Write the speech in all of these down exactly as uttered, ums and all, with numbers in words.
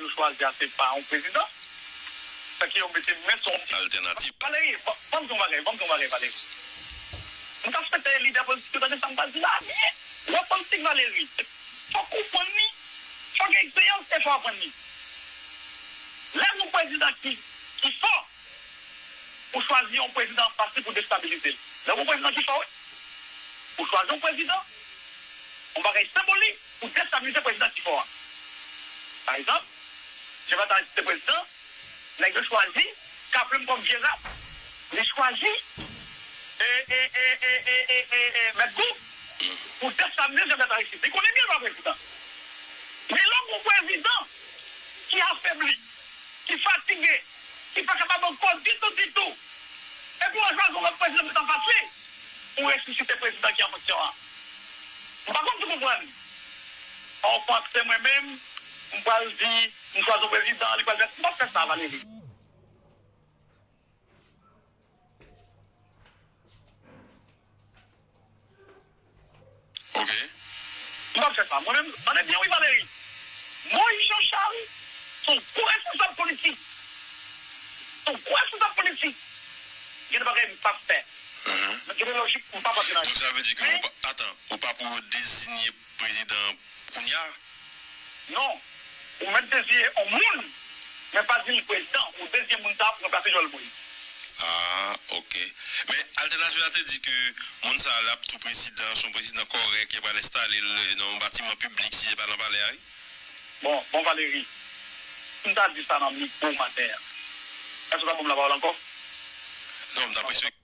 Yo chwazi a se pa yon prezidan. Sa ki yo mete men sou yon ti altènativ. Valery, ban m di yon bagay, ban m di yon bagay, Valery. M ta swete lidè politik yo tande sa m pral di la byen. Wè politik, Valery, fòk ou konprann li, fòk gen eksperyans e fòk aprann li. Lè yon prezidan ki, ki fò, ou chwazi yon prezidan anfas li pou destabilize l. Lè yon prezidan ki fò, wi. Ou chwazi yon prezidan, yon bagay senbolik pou destabilize prezidan ki fò a. Pa egzanp, Jean Bertrand Aristide te prezidan, nèg yo chwazi Kaplem kòm vye rat. Li chwazi e, e, e, e, e, e, e, e, Mèt Gou pou destabilize Jean Bertrand Aristide. Li konnen byen l pa prezidan. Men lè w gen yon prezidan ki afebli, ki fatige, ki pa kapab ankò ditou, ditou, epi w al chwazi yon lòt prezidan pou t anfas li, pou resisite prezidan ki an fonksyon an. M pa konn si w konprann. An franse, mwen menm, m pral di, m chwazi yon prezidan, li pral fè, m p ap fè sa, Valery. Ok. M p ap fè sa. Mwen menm, tande byen wi, Valery. Moïse Jean Charles se yon gwo responsab politik. Se yon gwo responsab politik. Gen de bagay m p ap fè. Mhm. Gen de lojik m p ap antre nan. Donk, sa vle di ke ou pa, atan, ou pa pou deziye prezidan kounye a? Non. Ou mèt deziye yon moun, men pa di l prezidan. Ou deziye moun sa a pou ranplase Jovenel Moïse. Ah, ok. Men altènativ la te di ke moun sa a, l ap tou prezidan, se yon prezidan kòrèk, y ap al enstale l nan yon batiman piblik, si se pa nan palè a, wi. Bon, bon, Valery, si m ta di sa nan mikwo maten an, èske w t ap ban m lapawòl ankò? Non, m t ap respekte.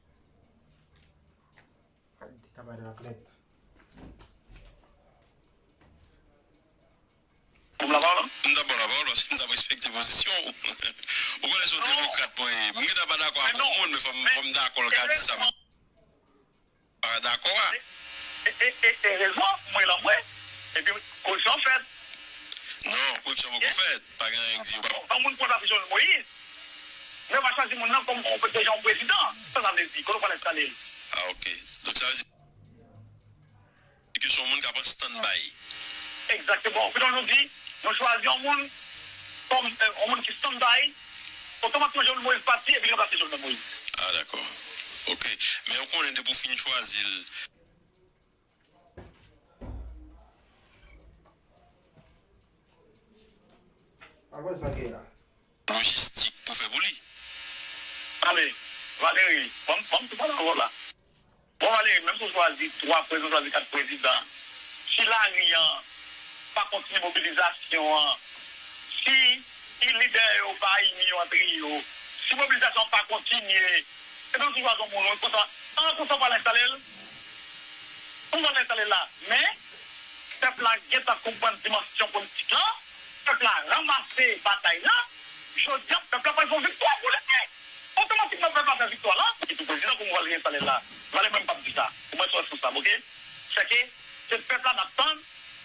Ay, te ka bay nan klèt. Pou m lapawòl, non? M t ap ba w lapawòl paske m t ap respekte pozisyon w. Ou konnen se yon demokrat mwen ye. M gentan pa dakò ak yon moun, men fò m, fò m dakò l ka di sa m pa dakò a. E, e, e, erezman, mwen lan mwen, epi koreksyon an fèt. Non, koreksyon poko fèt. Pa gen anyen k di yo pa. Bon, yon moun pran sa pou Jovenel Moïse, men yo pa chwazi moun nan kòm yon pre-, deja yon prezidan. Sa sa vle di? Kote w pral enstale l? Ah, ok. Donk, sa vle di ke se yon moun k ap an stand-by. Egzakteman. Pi nou di, nou chwazi yon moun kòm, eh, yon moun ki stand-by, otomatikman Jovenel Moïse pati epi li ranplase Jovenel Moïse. Ah, dakò. Ok. Men ou konnen depi w fin chwazi l, Apre sa gen la. Lojistik pou fè pou li. Tande, Valery, ban m, ban m tou pale avè w la. Bon, Valery, menm si w chwazi twa prezidan, w chwazi kat prezidan, si lari an pa kontinye mobilizasyon an, si, si lidè yo pa ini yo antre yo, si mobilizasyon an pa kontinye, se menm si w chwazi yon moun, ou kontan, an kontan w pral enstale l, ou pral enstale l la. Men, pèp la gentan konprann dimansyon politik lan, pèp la ranmase batay la, jodi a, pèp la pral fè yon viktwa pou li. Otomatikman, pèp la fè viktwa la, ki tou prezidan pou mwen pral enstale l la. Valery, mwen m p ap di sa. Ou mwen sou responsab, ok? Sèke, se pèp la n ap tann,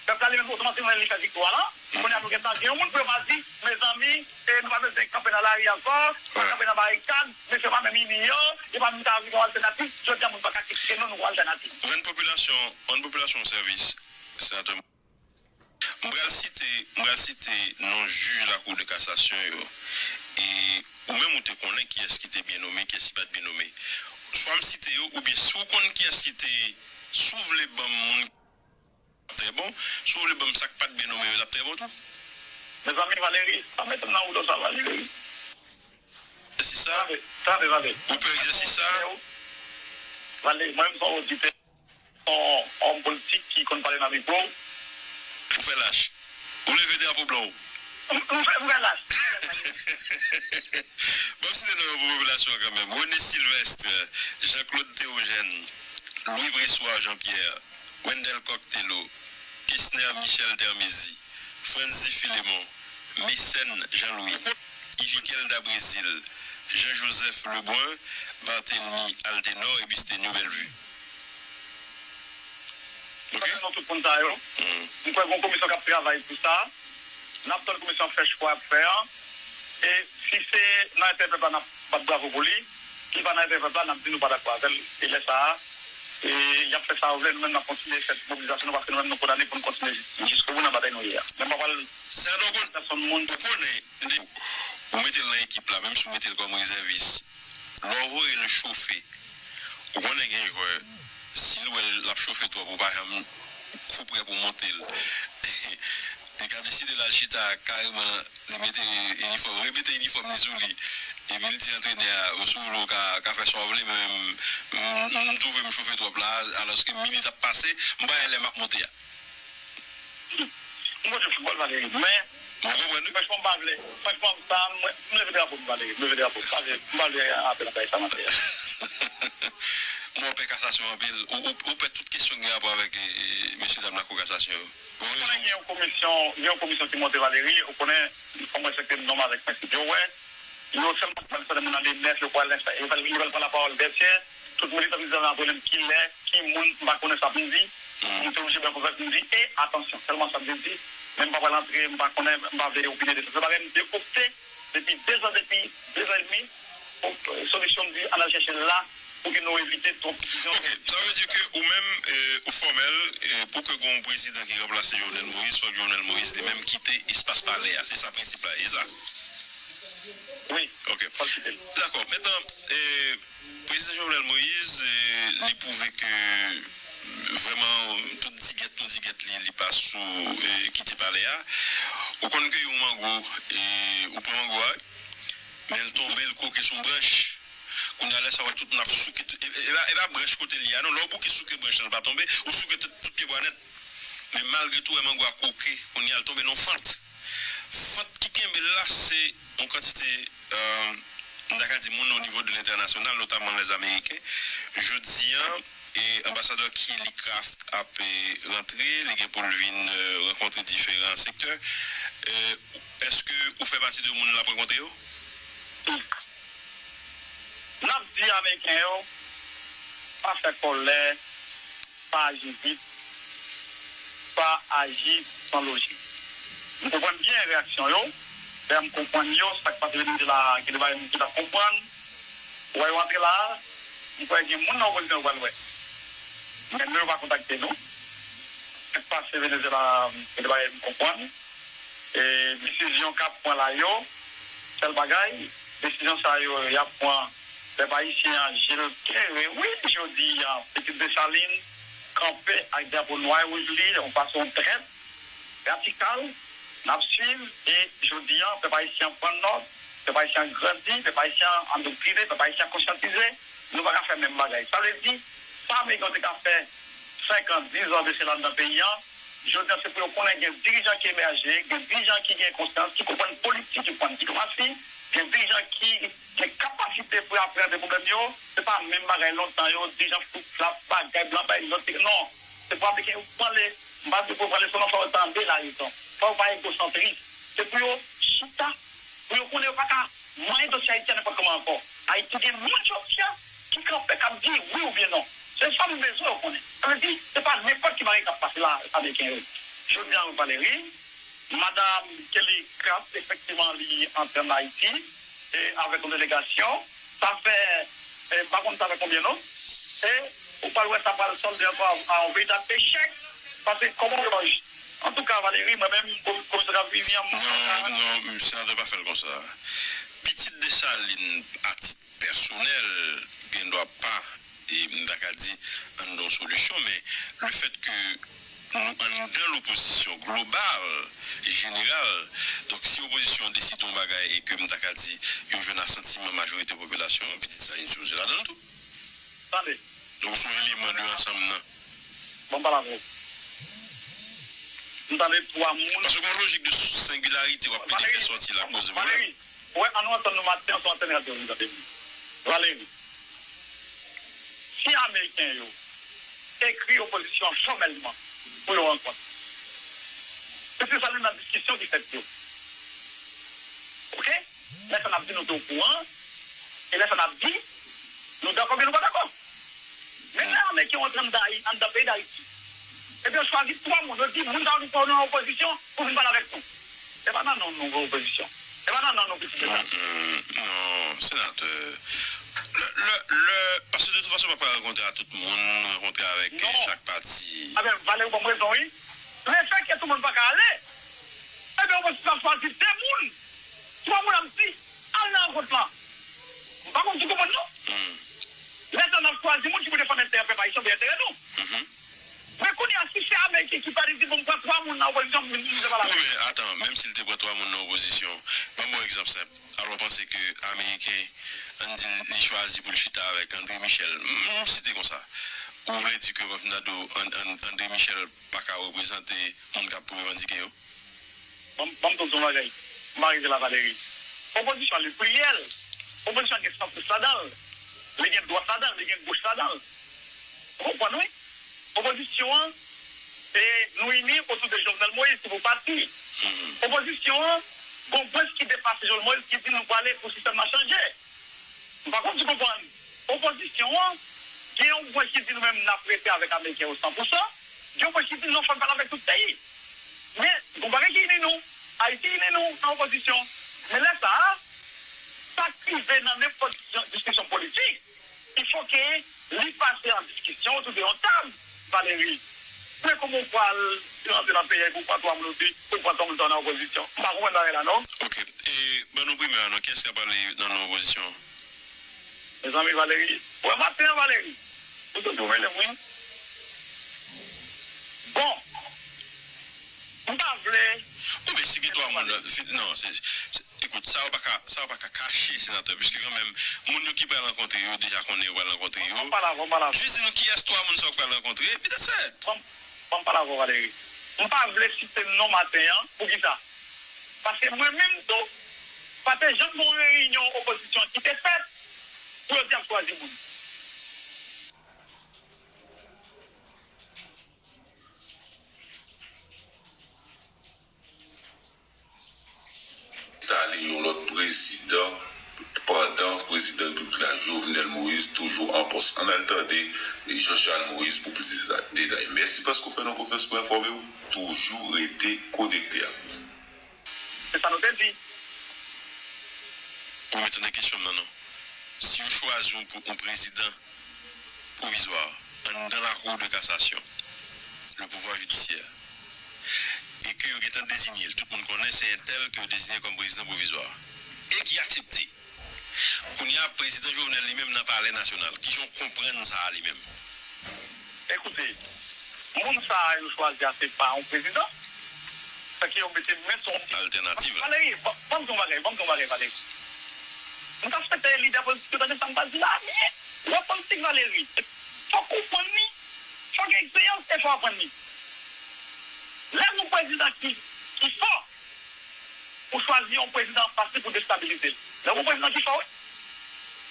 pèp la li menm otomatikman li fè viktwa la. Kounye a nou gentan gen yon moun pou yo pa di, mezanmi, e nou pa bezwen kanpe nan lari ankò, pa kanpe nan barikad, mesye pa menm ini yo, yo pa menm ka vin yon altènativ, jodi a moun pa ka kritike nou, nou yon altènativ. Rann popilasyon, rann popilasyon yon sèvis, senatè. M pral site, m pral site non jij Lakou de Kasasyon yo. E ou menm ou te konnen kiyès ki te byen nome, kiyès ki pa t byen nome. Swa m site yo, oubyen si w konn kiyès ki te, si w vle ban m moun Trè bon. Si w vle ban m sa k pa t byen nonmen yo, l ap trè bon tou. Mezanmi, Valery, pa mete m nan woulo sa, Valery. Egzèsis sa? Tande, tande, Valery. Ou pè egzèsis sa? Valery, mwen menm se yon oditè, yon òm politik ki konn pale nan mikwo. Ou fè lach. Ou leve drapo blan w. M, m fè, m fè lach. Ban m site non yo pou popilasyon an kanmenm. René Sylvestre, Jean Claude Théogène, Louis Pressoir Jean Pierre, Wendell Coq Thélot, Kesner Michel Thermézy, Frantzdy Philémon, Mécène Jean Louis, Yviquelda Brésil, Jean Joseph Lebrun, Barthélemy Altenor epi Sténio Bellevue. Ok? Mwen pa nan tout moun sa yo. Hmm. M kwè gen yon komisyon k ap travay pou sa. N ap tann komisyon an fè chwa y ap fè an. E si se nan enterè pèp la n ap bat bravo pou li, si pa nan enterè pèp la, n ap di nou pa dakò avè l. E lè sa a, E y ap fè sa yo vle, nou menm n ap kontinye fè mobilizasyon nou, paske nou menm nou kondane pou n kontinye jiskobou nan batay nou ye a. Men m pa pral... Senatè, ou konn- pèsonn moun. Ou konnen, tande, ou mete l nan ekip la, menm si w mete l kòm rezèvis, lè w voye l chofe, ou konnen gen jwè, si l wè l ap chofe twòp, ou pa janm kou prè pou w monte l. Li ka deside l al chita kareman, li mete inifòm, remete inifòm li sou li. Epi l di antrenè a, "Sou ou ka, ka fè sa w vle, men m, m, m twouve m chofe twòp la, alòske minit ap pase, m pa wè lè m ap monte a." M konn jwe foutbòl, Valery, men... Bon, ou konprann, wi. Franchman, m pa vle. Franchman, sa, mwen, m leve drapo m, Valery. M leve drapo. M pa vle, m pa vle antre nan bagay sa m ap fè a. Mwen, ou pè kasasyon anpil. Ou, ou, ou pè tout kesyon ki gen rapò avèk, e, e, mesye dam lakou kasasyon yo. Ou konnen gen yon komisyon, gen yon komisyon ki monte, Valery, ou konnen, fò m respekte nonm avèk prensip yo, wè. Yo sèlman pral fè moun nan de nèf, yo pral, yo pral, yo pral pran lapawòl dètyè. Tout militan ki di nan rele m kilè, ki moun, m pa konnen sa pou m di. M te oblije pran konfyans pou m di, e atansyon, sèlman sa m te di. Men m pa pral antre, m pa konnen, m pa vle opine de sa. Se bagay m dekokte depi de zan, depi de zan edmi. Solisyon m di, ann al chèche l la, pou ke nou evite twòp divizyon. Ok, sa vle di ke ou menm, e, ou fòmèl, e, pou ke gen yon prezidan ki ranplase Jovenel Moïse, fòk Jovenel Moïse li menm kite espas palè a. Se sa prensip la, e sa? Wi. Ok. Fòk kite l. Dakò. Mentnan, e, prezidan Jovenel Moïse, e, li pwouve ke vrèman tout digèt nou digèt li, li pa sou, e, kite palè a. Ou konn ke yon mango, e, ou pran mango a, men l tonbe, l kwoke sou branch. Kounye a, lè sa, w wè tout moun ap souke tout, e, e, e pa, e pa branch kote l ye a, non. Lè w bouke souke branch lan, l pa tonbe, ou souke tout, tout pyebwa nèt. Men malgre tou, w wè mango a kwoke, kounye a, l tonbe nan fant. Fant ki kenbe l la, se yon kantite, e, m ta ka di, moun o nivo de lentènasyonal, notaman lèzameriken. Jodi a, e, anbasadè Kelly Craft ap, e, rantre, li gen pou l vin, e, rankontre diferan sektè. E, èske ou fè pati de moun l ap rankontre yo? N ap di Ameriken yo, pa fè kòlè, pa aji vit, pa aji san lojik. M konprann byen reyaksyon yo, lè m konprann yo, sa k pase Venezuela a, gen de bagay m gentan konprann. Ou wè yo antre la a, m kwè gen moun nan opozisyon yo pral wè. Men nou yo pa kontakte nou. Sa k pase Venezuela a, gen de bagay m konprann. E desizyon k ap pran la yo, sèl bagay, desizyon sa yo y ap pran, pèp ayisyen an, je l klere, wi, jodi a, Pitit Desalin kanpe ak drapo nwa e wouj li, yon fason trèt, radikal, n ap swiv, e jodi a, pèp ayisyen an pran nòt, pèp ayisyen an grandi, pèp ayisyen an andoktrine, pèp ayisyen an konsyantize, nou pa ka fè menm bagay. Sa vle di, sa Ameriken yo te ka fè senk an, diz an de sela anndan peyi a, jodi a, se pou yo konnen gen dirijan ki emèje, gen dirijan ki gen konsyans, ki konprann politik, ki konprann diplomasi, gen dirijan ki gen kapasite pou yo apreyande pwoblèm yo. Se pa menm bagay lontan yo, dirijan foup flap, bagay blan bay lòt, non. Se pou Ameriken yo pran le, m pa di pou yo pran leson, non, fò yo tande larezon. Fò yo pa egosantris. Se pou yo chita, pou yo konnen yo pa ka manyen dosye Ayiti a nenpòt kòman ankò. Ayiti gen moun jodi a ki kanpe, k ap di wi oubyen non. Se sa m bezwen yo konnen. Sa vle di, se pa nenpòt ki bagay k ap pase la, Ameriken yo. Jodi a, Valery, Madam Kelly Craft, efektivman, li antre ann Ayiti, e avèk yon delegasyon. Sa fè, e, m pa konn sa fè konbyen non. E ou pral wè sa pral solde ankò a, a yon veritab echèk. Paske kòman w... Antouka, Valery, mwen menm, kom-, komisè Vivian, m... Non, non, senatè, pa fè l konsa. Pitit Desalin, atit pèsonèl, gen dwa pa, e m ta ka di, anndan yon solisyon, men lefètke nou anndan lopozisyon global, jeneral, donk si opozisyon an deside yon bagay e ke m ta ka di, yo jwenn asantiman majorite popilasyon an, pitit sa, li sipoze ladan l tou. Tande. Donk, se yon eleman de ansanm nan. Bon, m pale avè w. M tande twa moun. Paske gen yon lojik de sengilarite w ap pede fè sòti la k poze pwoblèm. Valery, wè, ann nou antann nou maten an sou antèn radyo, nou tande m. Valery, si Ameriken yo ekri opozisyon an fòmèlman pou yon rankont, se se sa li nan diskisyon ki fèt yo. Oke? Lè sa n ap di nou te okouran, e lè sa n ap di, nou dakò oubyen nou pa dakò. Men lè Ameriken yo antre anndan Ayi-, anndan peyi Dayiti, epi yo chwazi twa moun, yo di moun sa yo ki fò nan opozisyon pou vin pale avèk nou. Se pa nan non nou opozisyon. Se pa nan non nou pitit de sa. Mm, mm, non, senatè, Lè, lè, lè, paske de tout fason, m ap rankontre a tout moun, rankontre avèk, eh, chak pati. Aben, Valery ban m rezon, wi. Lefètke tout moun pa ka ale, ebyen, opozisyon ap chwazi de moun, twa moun ap di, al nan rankont lan. M pa konn si w konprann, non. Hmm. Lè sa n ap chwazi moun ki pou defann enterè pèp ayisyen oubyen enterè nou. Mhm. Men kounye a, si se Ameriken ki pale, di, bon, m pran twa moun nan opozisyon, m vin, m vin pale avè l. Wi, men atan, menm si l te pran twa moun nan opozisyon, ban m yon egzanp senp. Alò, w panse ke Ameriken, ann di, li chwazi pou l chita avèk André Michel, m, m site konsa. Ou vle di ke, ban m di w, An-, An-, André Michel pa ka reprezante moun k ap revandike yo? Ban m, ban m di w yon bagay. M pa rive la, Valery. Opozisyon an, li pliryèl. Opozisyon an gen santris ladan l. Li gen dwat ladan l, li gen goch ladan l. Ou konprann, wi? Opozisyon an, e, nou ini otou de Jovenel Moïse, ki pou pati. Mhm. Opozisyon an, gon brens ki depase Jovenel Moïse, ki di nou prale pou sistèm nan chanje. M pa konn si w konprann. Opozisyon an, gen yon branch ki di nou menm n ap rete avèk Ameriken yo san pou san, gen yon branch ki di non, fò n pale avèk tout peyi. Men, gon bagay ki ini nou. Ayiti ini nou nan opozisyon. Men lè sa a, sa k rive nan nenpòt jan diskisyon politik, il faut que li pase an diskisyon otou de yon tab, Valery. Men kòman w pral rantre nan peyi a epi w pran twa moun, ou di, ou pran twa moun sa nan opozisyon? M pa konprann bagay la, non. Ok. E, ban nou primè a, non. Kiyès k ap pale nan non opozisyon an? Mezanmi, Valery. Wè maten an, Valery. Ou toujou rele m, wi. Bon. M pa vle. Wi, men si gen twa moun, non, se, se, ekout, sa yo pa ka, sa yo pa ka kache, senatè, piske kanmenm, moun yo ki pral rankontre yo, deja konnen yo pral rankontre yo. Ban m pale avè w, ban m pale avè w. Jis di nou kiyès twa moun sa yo k pral rankontre, epi that's it. Ban m, ban m pale avè w, Valery. M pa vle site non maten an, poukisa? Paske mwen menm tou, pa te janm gen yon reyinyon opozisyon ki te fèt pou yo di y ap chwazi moun. Enstale yon lòt prezidan pandan prezidan repiblik la, Jovenel Moïse, toujou an pòs. Ann al tande Jean Charles Moïse pou plis deta-, detay. Mèsi paske w fè nou konfyans pou enfòme w. Toujou rete konekte ak nou. Se sa nou te di. Ou mete nan kesyon m nan, non. Si yo chwazi yon, yon prezidan pwovizwa anndan lakou de kasasyon, le pouvwa jidisyè, e ke yo gentan deziye l, tout moun konnen se entèl ke yo deziye kòm prezidan pwovizwa, e ki aksepte. Kounye a, prezidan Jovenel li menm nan Palè Nasyonal, kijan w konprann sa a li menm? Ekoute, moun sa a yo chwazi a se pa yon prezidan. Fèk yo mete men sou yon ti altènativ la. Valery, ban, ban m di yon bagay, ban m di yon bagay, Valery. M ta swete lidè politik yo tande sa m pral di la a byen. Wè politik, Valery, fòk ou konprann li, fòk gen eksperyans e fò w aprann li. Lè gon prezidan ki, ki fò, ou chwazi yon prezidan fasil pou destabilize l. Lè gon prezidan ki fò, wi.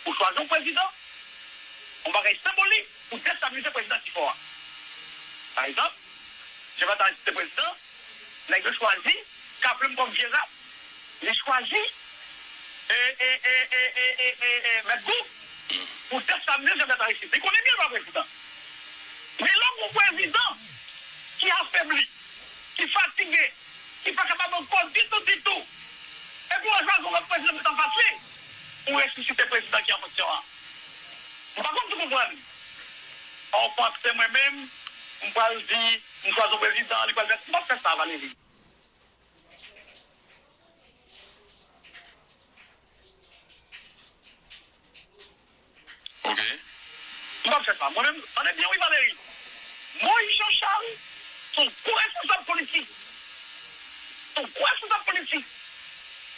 Ou chwazi yon prezidan, yon bagay senbolik pou destabilize prezidan ki fò a. Pa egzanp, Jean Baptiste Aristide te prezidan, nèg yo chwazi Kaplenm kòm vye rat. Li chwazi, e, e, e, Mèt Gou pou destabilize Jean Baptiste Aristide. Li konnen byen l pa prezidan. Men lè w gon prezidan ki afebli, ki fatige, ki pa kapab ankò ditou, ditou, epi w al chwazi yon lòt prezidan pou l ta fasil pou resisite prezidan ki an fonksyon an. M pa konn si w konprann. An panse mwen menm, m pral di, m chwazi yon prezidan, li pral fè, m p ap fè sa, Valery. Ok. M p ap fè sa. Mwen menm, tande byen wi, Valery. Moïse Jean Charles, se yon gwo responsab politik. Se yon gwo responsab politik.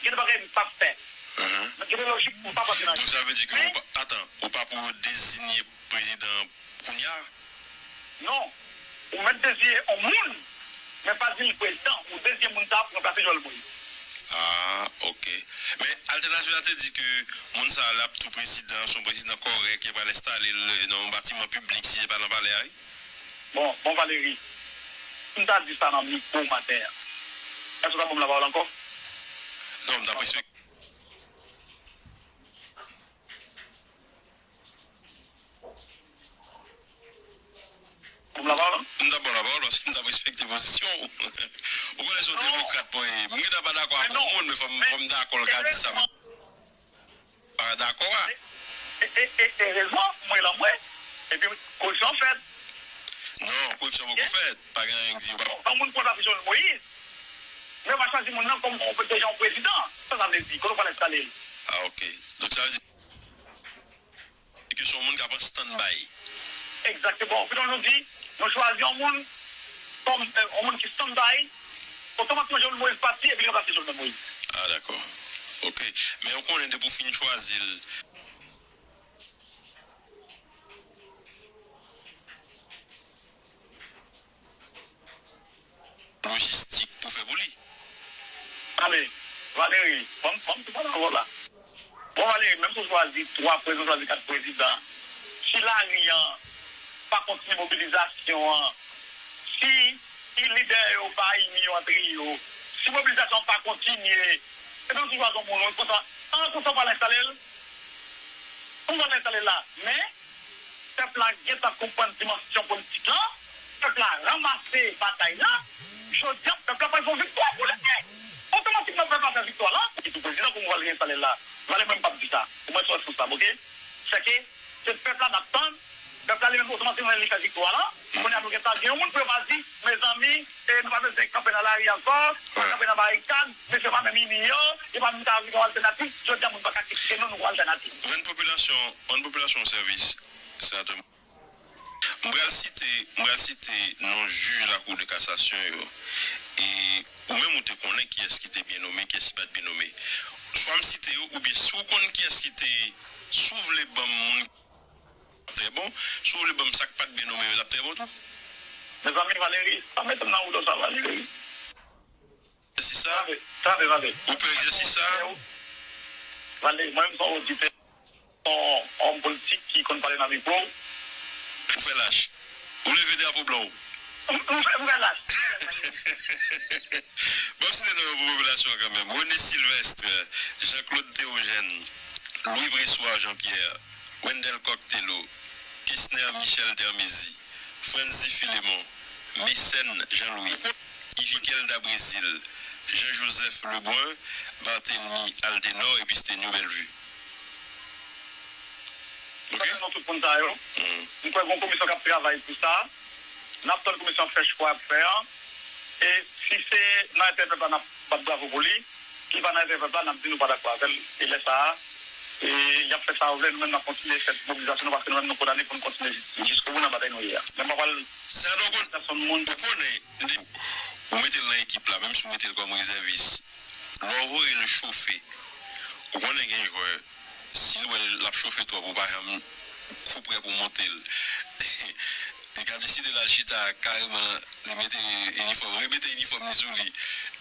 Gen de bagay m p ap fè. Mhm. Gen de lojik m p ap antre nan li. Donk, sa vle di ke ou pa, atan, ou pa pou deziye prezidan kounye a? Non. Ou mèt deziye yon moun, men pa di l prezidan. Ou deziye moun sa a pou ranplase Jovenel Moïse. Ah, ok. Men altènativ la te di ke moun sa a, l ap tou prezidan, se yon prezidan kòrèk, yo pral enstale l nan yon batiman piblik, si se pa nan palè a, wi. Bon, bon, Valery, si m ta di sa nan mikwo maten an, èske w t ap ban m lapawòl ankò? Non, m t ap respekte. Ban m lapawòl, non? M t ap ba w lapawòl paske m t ap respekte pozisyon w. Ou konnen se yon demokrat mwen ye. M gentan pa dakò ak yon moun, men fò m, fò m dakò l ka di sa m pa dakò a. E, e, e, erezman, mwen lan mwen, epi koreksyon an fèt. Non, koreksyon poko fèt. Pa gen anyen k di yo pa. Bon, yon moun pran pati Jovenel Moïse, men yo pa chwazi moun nan kòm yon, deja yon prezidan. Sa sa vle di? Kote w pral enstale l? Ah, ok. Donk, sa vle di ke se yon moun k ap an stand-by. Egzakteman. Pi nou di, nou chwazi yon moun kòm, eh, yon moun ki stand-by, otomatikman Jovenel Moïse pati, epi li ranplase Jovenel Moïse. Ah, dakò. Ok. Men ou konnen depi w fin chwazi l, lojistik pou fè pou li. Ale, Valéry, ban m, ban m tou pale avè w la. Bon, Valéry, menm si w chwazi twa prezidan, w chwazi kat prezidan, si lari an pa kontinye mobilizasyon an, si, si lidè yo pa ini yo antre yo, si mobilizasyon an pa kontinye, e menm si w chwazi yon moun, konsa, an, konsa w pral enstale l, pou w pral enstale l la. Men, pèp la gentan konprann dimansyon politik lan, pèp la ranmase batay la, jodi a, pèp la pral fè yon viktwa pou li. Otomatikman, pèp la fè viktwa la, ki tou prezidan pou mwen al enstale la. Valè mwen, m p ap di sa. Pou mwen, se responsab, ok? Sèke, se pèp la n ap tann, pèp la li menm, otomatikman, li fè viktwa la. Kounye a, nou gentan gen yon moun pou yo pa di, mezanmi, e nou pa bezwen kanpe nan lari ankò, pa kanpe nan barikad, mesye pa menm ini yo, yo pa menm ka vin yon altènativ. Jodi a, moun pa ka kritike nou, nou yon altènativ. Ou konn popilasyon, ou konn popilasyon w sèvis, senatè. M pral site, m pral site non jij Lakou de Kasasyon yo. E ou menm ou te konnen kiyès ki te byen nome, kiyès ki pa t byen nome. Swa m site yo, oubyen si w konn kiyès ki te, si w vle ban m moun ki trè bon, si w vle ban m sa k pa t byen nome yo, l ap trè bon tou. Mezanmi, Valéry, pa mete m nan wout sa, Valéry. Egzèsis sa? Tande, tande, tande. Ou pè egzèsis sa? Valéry, mwen menm se yon oditè. Yon òm politik ki konn pale nan mikwo. Ou fè lach. Ou leve drapo blan w. M, m fè, m fè lach. Bon, m site non yo pou popilasyon an kanmenm. René Sylvestre, Jean-Claude Théogène, Louis Pressoir Jean-Pierre, Wendell Coq Thelo, Kesner Michel Thermézy, Frantzdy Philémon, Mécène Jean-Louis, Yviquelda Brésil, Jean-Joseph Lebrun, Barthélemy Altenor epi Stenio Bellevue. Ok? Sa se non tout moun sa yo. Hmm. M kwè gen yon komisyon k ap travay pou sa. N ap tann komisyon an fè chwa y ap fè an. E si se nan enterè pèp la n ap bat bravo pou li, ki pa nan enterè pèp la, n ap di nou pa dakò avè l. E lè sa a, e y ap fè sa yo vle, nou menm n ap kontinye fè mobilizasyon nou, paske nou menm nou kondane pou n kontinye jis, jiskobou nan batay nou ye a. Men m pa pral Senatè, ou konn, pèsonn moun. Ou konnen, ou mete l nan ekip la, menm si w mete l kòm rezèvis, lè w voye l chofe, ou konnen gen jwè, si l wè l ap chofe twòp, ou pa janm kou prè pou w monte l. Li ka deside l al chita kareman, li mete inifòm, remete inifòm li sou li.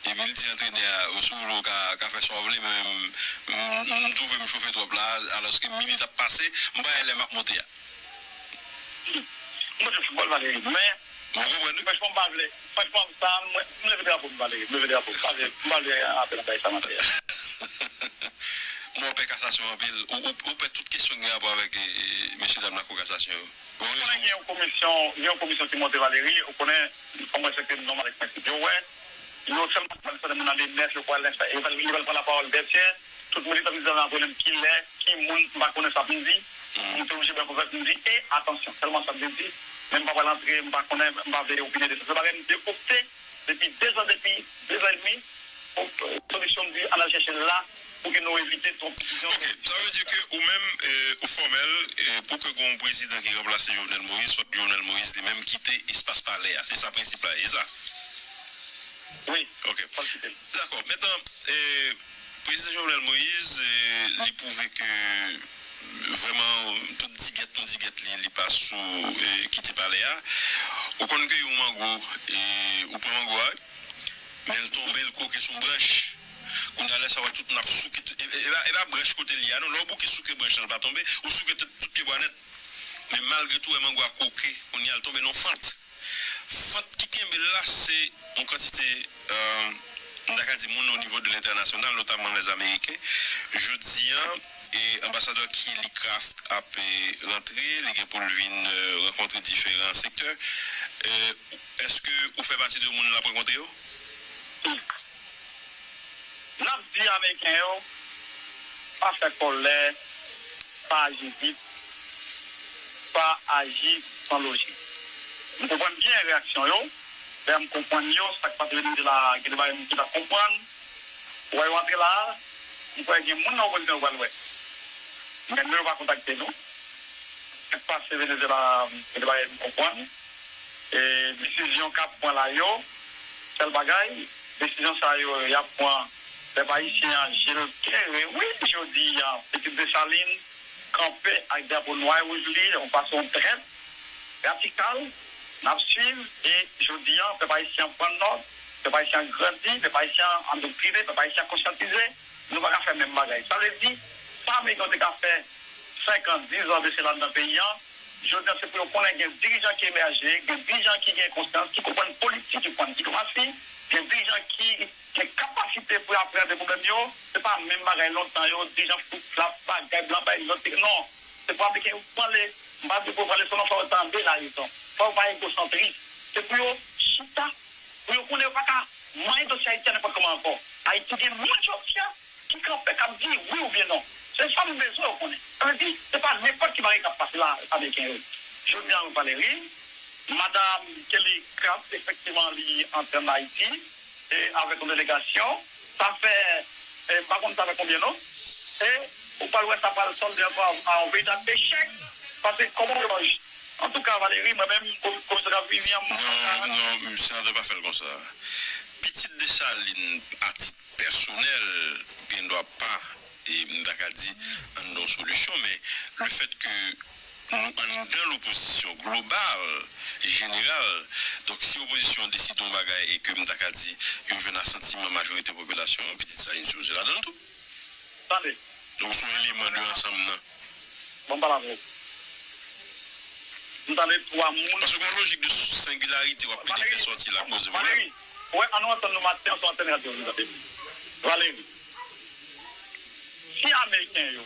Epi l di antrenè a, ou si w vle w ka, ka fè sa w vle, men m, m, m twouve m chofe twòp la, alòske minit ap pase, m pa wè lè m ap monte a. M pa jwe foutbòl, Valéry, men Mwen konprann, wi. Franchman, m pa vle. Franchman, sa, mwen, m leve drapo m, Valéry. M leve drapo m. M pa vle, m pa vle antre nan bagay sa m ap fè a. Mwen, w pè kasasyon anpil. Ou, ou, ou pè tout kesyon ki gen rapò avèk, e, e, mesye dam lakou kasasyon yo. Ou konnen gen yon komisyon, gen yon komisyon ki monte, Valéry. Ou konnen, kòm mwen se te nonm avèk prensip yo, wè. Yo sèlman pral sòti moun nan de nèf, yo pral ensta-, yo pral, yo pral pran lapawòl dèsyè. Tout militan ki di nan apre menm kilè, ki moun, m pa konnen sa pou m di. M te oblije pran konfyans pou m di, e atansyon, sèlman sa m te di. Men m pa pral antre, m pa konnen, m pa vle opine de sa. Se bagay m te opte depi de zan, depi de zan edmi, op-, solisyon m di ann al chèche l la, pou ke nou evite twòp divizyon. Ok, sa vle di ke ou menm, e, ou fòmèl, e, pou ke gen yon prezidan ki ranplase Jovenel Moïse, fòk Jovenel Moïse li menm kite espas palè a. Se sa prensip la ye, e sa? Wi, ok. Fòk l kite l. Dakò. Mentnan, e, prezidan Jovenel Moïse, e, li pwouve ke vrèman tout digèt, tout digèt li, li pa sou, e, kite palè a. Ou konn ke yon mango, e, ou pran mango a, men l tonbe, l koke sou branch. Kounye a, lè sa, w wè tout moun ap souke, tout, e, e, e pa, e pa branch kote l ye a, non. Lè w bouke souke branch lan, l pa tonbe, ou souke tout, tout pyebwa nèt. Men malgre tou, w wè mango a koke, kounye a, l tonbe nan fant. Fant ki kenbe l la, se yon kantite, e, m ta ka di moun o nivo de lentènasyonal, notaman lèzameriken. Jodi a, e, anbasadè Kelly Craft ap, e, rantre, li gen pou l vin, e, rankontre diferan sektè. E, èske ou fè pati de moun l ap rankontre yo? N ap di Ameriken yo, pa fè kòlè, pa aji vit, pa aji san lojik. M konprann byen reyaksyon yo, lè m konprann yo, sa k pase Venezuela a, gen de bagay m te pa konprann. Ou wè yo antre la a, m kwè gen moun nan opozisyon yo pral wè. Men nou yo pa kontakte nou. Sa k pase Venezuela a, gen de bagay m konprann. E desizyon k ap pran la yo, sèl bagay, desizyon sa yo y ap pran, pèp ayisyen an je l klere wi, jodi a, pitit Desalin kanpe ak drapo nwa e wouj li, yon fason trèt, radikal, n ap swiv, e jodi a, pèp ayisyen an pran nòt, pèp ayisyen an grandi, pèp ayisyen an andoktrine, pèp ayisyen an konsyantize, nou pa ka fè menm bagay. Sa vle di, sa Ameriken yo te ka fè senk an, diz an de sela anndan peyi a, jodi a se pou yo konnen gen dirijan ki emèje, gen dirijan ki gen konsyans, ki konprann politik, ki konprann diplomasi, gen dirijan ki gen kapasite pou yo apréyande pwoblèm yo. Se pa menm bagay lontan yo, dirijan flip flap, bagay blan, bagay egzotik, non. Se pou Ameriken yo pran le, m pa di pou yo pran leson non, fò yo tande larezon. Fò yo pa egosantris. Se pou yo chita, pou yo konnen yo pa ka manyen dosye Ayiti a nenpòt kòman ankò. Ayiti gen moun jodi a ki kanpe, k ap di wi oubyen non. Se sa m bezwen yo konnen. Sa vle di, se pa nenpòt ki bagay k ap pase la, Ameriken yo. Jodi a, Valery, Madanm Kelly Craft, efektivman, li antre ann Ayiti, e avèk yon delegasyon. Sa fè, e, m pa konn sa fè konbyen non. E ou pral wè sa pral sòlde ankò a yon veritab echèk. Paske kòman yo, antouka, Valery, mwen menm, kòm, kòm senatè Vivian, m pa ka. Non, non, senatè pa fè l konsa. Pitit Desalin, a tit pèsonèl, gen dwa pa, e m ta ka di, anndan yon solisyon, men lefètke nou anndan lopozisyon global, jeneral, donk si opozisyon an deside yon bagay e ke m ta ka di, yo jwenn asantiman majorite popilasyon an, pitit sa, li sipoze ladan l tou. Tande. Donk, se yon eleman de ansanm nan. Bon, m pale avè w. M tande twa moun. Paske gen yon lojik de sengilarite w ap plede fè sòti la k poze pwoblèm. Valery, ou wè, ann nou antann nou maten an sou antèn radyo, nou tande. Valery, si Ameriken yo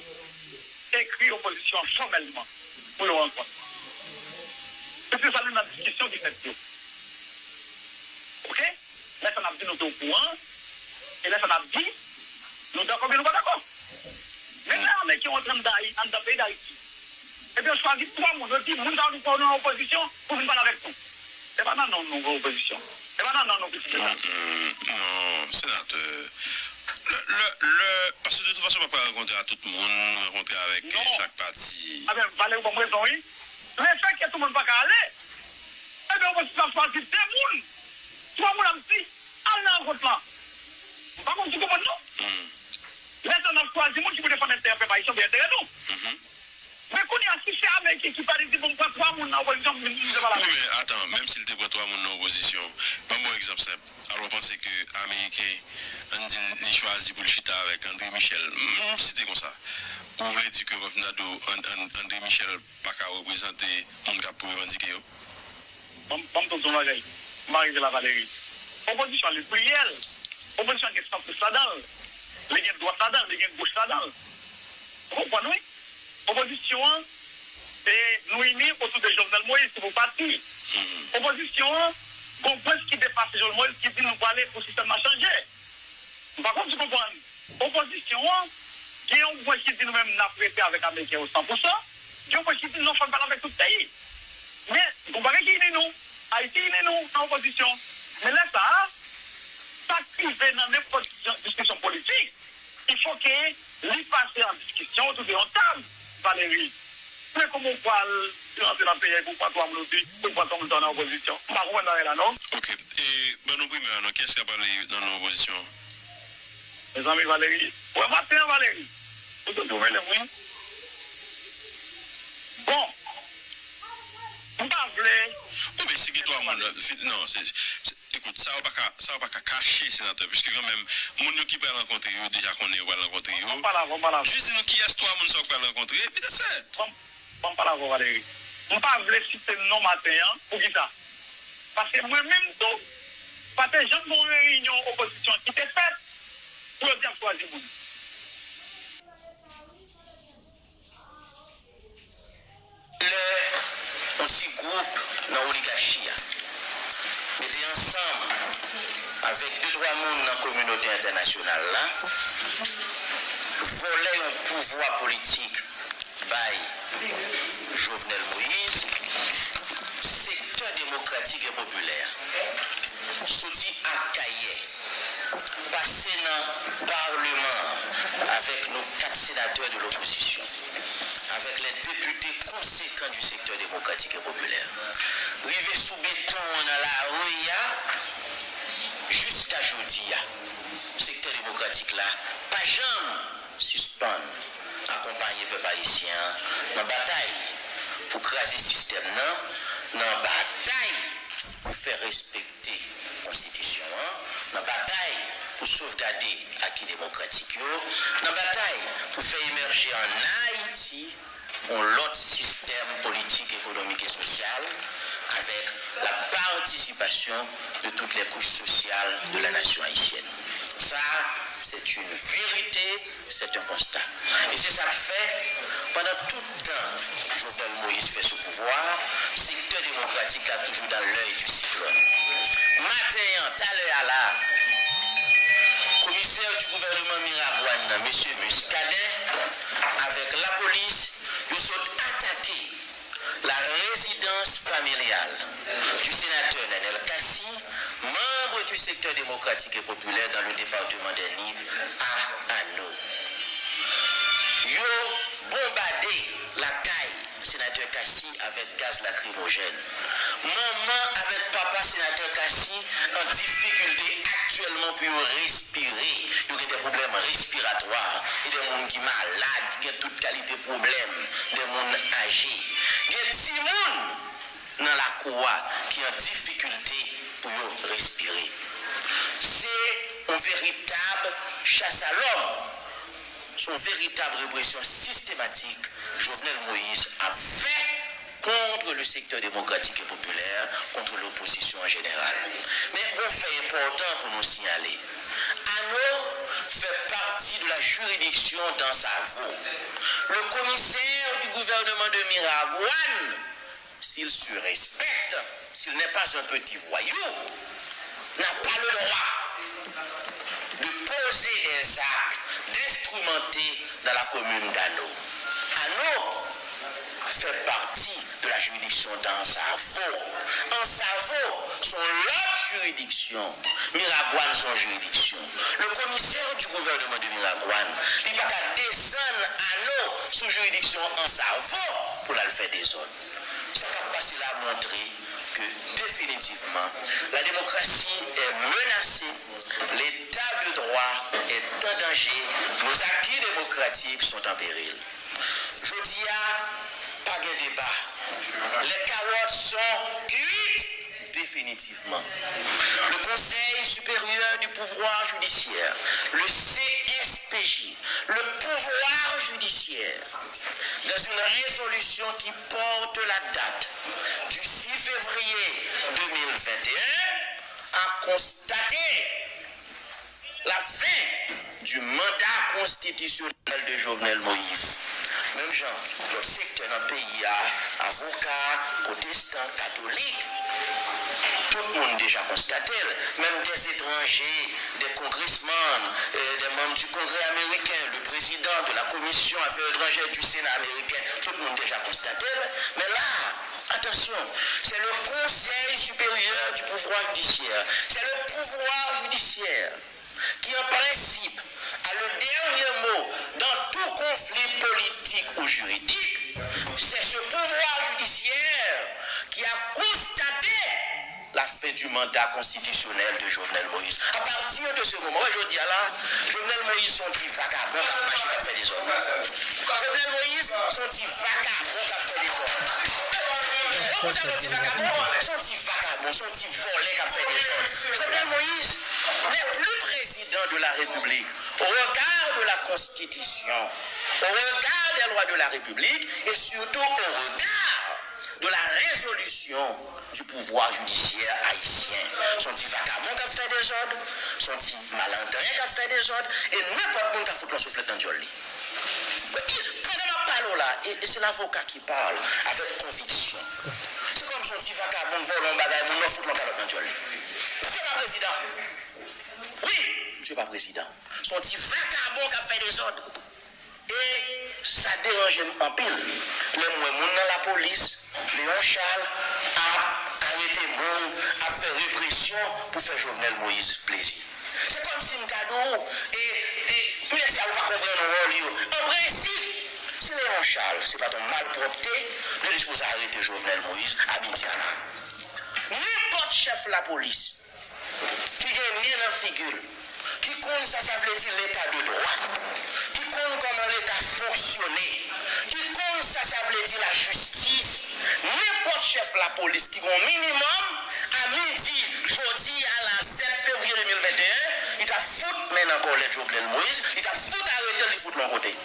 ekri opozisyon an fòmèlman pou yon rankont, se sa, nou nan diskisyon ki fèt yo. Oke? Lè sa n ap di nou te okouran, e lè sa n ap di, nou dakò oubyen nou pa dakò. Men lè Ameriken yo antre anndan Ayi-, anndan peyi Dayiti, epi yo chwazi twa moun, yo di, moun sa yo nou pran yo nan opozisyon pou vin pale avèk nou. Se pa nan non nou pran opozisyon. Se pa nan non nou kritike sa. Mm, mm, non, senatè. Lè, lè, lè, paske de tout fason, w pa pral rankontre a tout moun, rankontre avèk, eh, chak pati. A ben, Valery ban m rezon, wi. Lefètke tout moun pa ka ale, ebyen, opozisyon ap chwazi de moun, twa moun ap di, al nan rankont lan. M pa konn si w konprann non. Hmm. Lè sa n ap chwazi moun ki pou defann enterè pèp ayisyen oubyen enterè nou. Mhm. Men kounye a, si se Ameriken ki pale, di, bon, m pran twa moun nan opozisyon pou vin pale avè m. Wi, men atan, menm si l te pran twa moun nan opozisyon, ban m yon egzanp senp. Alò, w panse ke Ameriken, ann di, li chwazi pou l chita avèk André Michel, m site konsa, ou vle di ke, Bernardo, An-, An-, André Michel pa ka reprezante moun k ap revandike yo? Ban m, ban m di w yon bagay. M pa rive la, Valery. Opozisyon an, li pliryèl. Opozisyon an gen santris ladan l. Li gen dwat ladan l, li gen goch ladan l. Ou konprann, wi? Opozisyon an, e, nou ini otou de Jovenel Moïse, se pou pati. Opozisyon an, gon brens ki depase Jovenel Moïse ki di nou prale pou sistèm nan chanje. M pa konn si w konprann. Opozisyon an, gen yon branch ki di nou menm n ap rete avèk Ameriken yo san pou san, gen yon branch ki di non, fò n pale avèk tout peyi. Men, gon bagay ki ini nou, Ayiti ini nou nan opozisyon. Men lè sa a, sa k rive nan nenpòt jan diskisyon politik, il faut que li pase an diskisyon otou de yon tab, Valery. Men kòman w pral rantre nan peyi a epi w pran twa moun, ou di, ou pran twa moun sa yo nan opozisyon? M pa konprann bagay la, non. Ok. E, ban nou primè a non. Kiyès k ap pale nan non opozisyon an? Mezanmi, Valery. Wè maten an, Valery. Ou te tou rele m, wi. Bon. M pa vle. Wi, men si gen twa moun, non, se, se, ekout, sa yo pa ka, sa yo pa ka kache, senatè, piske kanmenm, moun yo ki pral rankontre yo, deja konnen yo pral rankontre yo. Jis di nou kiyès twa moun sa yo k pral rankontre, epi that's it. Ban m pale avè w, Valery. M pa vle site non maten an. Poukisa? Paske mwen menm tou, pa te janm gen yon reyinyon opozisyon ki te fèt pou yo di y ap chwazi moun. Lè yon ti gwoup nan oligachi a mete ansanm avèk de twa moun nan kominote entènasyonal la, vòlè yon pouvwa politik bay Jovenel Moïse, sektè demokratik e popilè, soti Akayè, pase nan palman an avèk nou kat senatè de lopozisyon, avèk lè depite konsekan di sektè demokratik e popilè, rive sou beton an nan lari a, jiska jodi a, sektè demokratik la pa janm sispann akonpaye pèp ayisyen an nan batay pou kraze sistèm nan, nan batay pou fè respekte konstitisyon an, nan batay pou sovgade aki demokratik yo, nan batay pou fè emèje an Ayiti yon lòt sistèm politik, ekonomik e sosyal avèk la participation de toutes les couches sociales de la nation haïtienne. Ça, c'est une vérité, c'est un constat. E se sa k fè, pandan tout tan Jovenel Moïse fè sou pouvwa a, sektè demokratik la toujou dans l'œil du cyclone. Maten an, talè a la, komisè di gouvènman Miragwàn nan, mesye Muscadin, avèk lapolis, yo sot atake la résidence familiale du sénateur Nenel Cassy, membre du secteur démocratique et populaire dans le département des Nippes, à Anneau. Yo bonbade lakay senatè Cassy avèk gaz lakrimojèn. Manman avèk papa senatè Cassy an difikilte aktyèlman pou yo respire. Yo gen de pwoblèm respiratwa. Gen de moun ki malad, ki gen tout kalite pwoblèm. De moun aje. Gen timoun nan lakou a ki an difikilte pou yo respire. Se yon veritab chas a lòm. Se yon veritab represyon sistematik Jovenel Moïse ap fè contre le secteur démocratique et populaire, contre l'opposition en général. Men gon fè enpòtan pou nou siyale. Anno fait partie de la juridiction d'Ansavo. Le commissaire du gouvernement de Miragwàn, s'il se respecte, s'il n'est pas un petit voyou, n'a pas le droit de poser des actes, d'instrumenter dans la commune d'Anneau. Anneau fait partie de la juridiction d'Ansavo. Ansavo, se yon lòt jiridiksyon. Miragwàn, se yon jiridiksyon. Le commissaire du gouvernement de Miragwàn, li pa ka desann Anneau sou jiridiksyon Ansavo pou l al fè dezòd. Sa k ap pase la montre ke definitivman, la démocratie est menacée, l'état de droit est en danger, nos acquis démocratiques sont en péril. Jodi a, pa gen deba. Les carottes sont cuites définitivement. Le Conseil supérieur du pouvoir judiciaire, le C S P J, le pouvoir judiciaire, dans une résolution qui porte la date du six février deux mille vingt et un, a constaté la fin du mandat constitutionnel de Jovenel Moïse. Menm jan lòt sektè nan peyi a, avoka, pwotestan, katolik, tout moun deja konstate l. Menm des étrangers, des congressmen, euh, des membres du Congrès américain, le président de la Commission Affaires étrangères du Sénat américain, tout moun deja konstate l. Men la, attention, c'est le Conseil supérieur du pouvoir judiciaire. C'est le pouvoir judiciaire qui, en principe, a le dernier mot dans tout conflit politique ou juridique, c'est ce pouvoir judiciaire qui a constaté la fin du mandat constitutionnel de Jovenel Moïse. A pati de se moman, wè, jodi a la, Jovenel Moïse se yon ti vakabon k ap mache, k ap fè dezòd. Jovenel Moïse se yon ti vakabon k ap fè dezòd. Ou konn sa yon ti vakabon? Se yon ti vakabon, se yon ti vòlè k ap fè dezòd. Jovenel Moïse n'est plus président de la République au regard de la Constitution, au regard des lois de la République et surtout au regard de la résolution du pouvoir judiciaire haïtien. Se yon ti vakabon k ap fè dezòd, se yon ti malandren k ap fè dezòd, e nenpòt moun ka fout yon souflèt nan dyòl li. Pandan m ap pale w la, e, e se lavoka ki pale avèk konviksyon. Se kòm se yon ti vakabon k vòlè yon bagay, moun nan fout yon kalòt nan dyòl li. Misye pa prezidan. Wi, misye pa prezidan. Se yon ti vakabon k ap fè dezòd. E Sa deranje m anpil lè m wè moun nan lapolis, Léon Charles, ap arete moun, ap fè represyon pou fè Jovenel Moïse plezi. Se kòmsi m ta di w, e, e, nèg sa yo pa konprann wòl yo. An prensip, si Léon Charles se pa t yon malpwòpte, yo te sipoze arete Jovenel Moïse a midi a la. Nenpòt chèf lapolis ki gen nen nan figi l, ki konn sa sa vle di leta de dwa, ki konn kòman leta fonksyone, ki konn sa sa vle di lajistis, nenpòt chèf lapolis ki gen yon minimòm, a midi jodi a la sèt fevriye de mil venteyen, li t ap fout men nan kòlèt Jovenel Moïse, li t ap fout arete l, li fout l yon kote.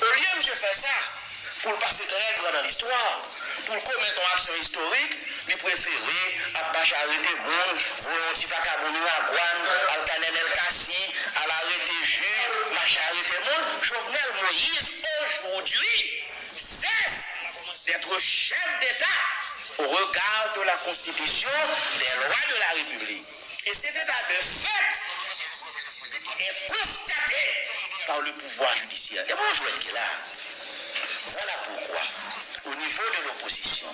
Olye misye fè sa, pou l pase trè gran nan listwa, pou l komèt yon aksyon istorik, li prefere ap mache arete moun, voye yon ti vakabon Miragwàn, al Kanèl Èl Kasi, al arete jij, mache arete moun. Jovenel Moïse, aujourd'hui, cesse d'être chef d'État au regard de la Constitution, des lois de la République. Et cet état de fait est constaté par le pouvoir judiciaire. E bon jwèt ki la. Voilà pourquoi, au niveau de l'opposition,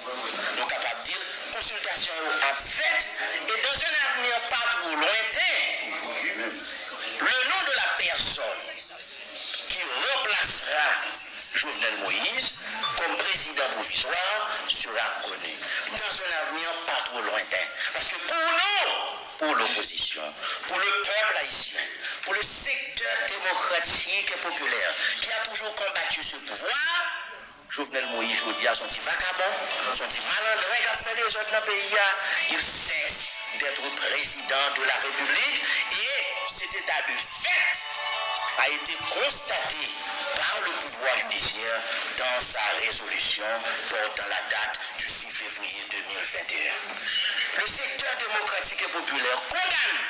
nou kapab di l, konsiltasyon yo ap fèt, et dans un avenir pas trop lointain, le nom de la personne qui remplacera Jovenel Moïse comme président provisoire sera connu dans un avenir pas trop lointain. Parce que pour nous, pour l'opposition, pour le peuple haïtien, pour le secteur démocratique et populaire qui a toujours combattu ce pouvoir, Jovenel Moïse, jodi a, se yon ti vakabon, se yon ti malandren k ap fè dezòd nan peyi a. Il cesse d'être président de la République et cet état de fait a été constaté par le pouvoir judiciaire dans sa résolution portant la date du six février deux mille vingt et un. Le secteur démocratique et populaire condamne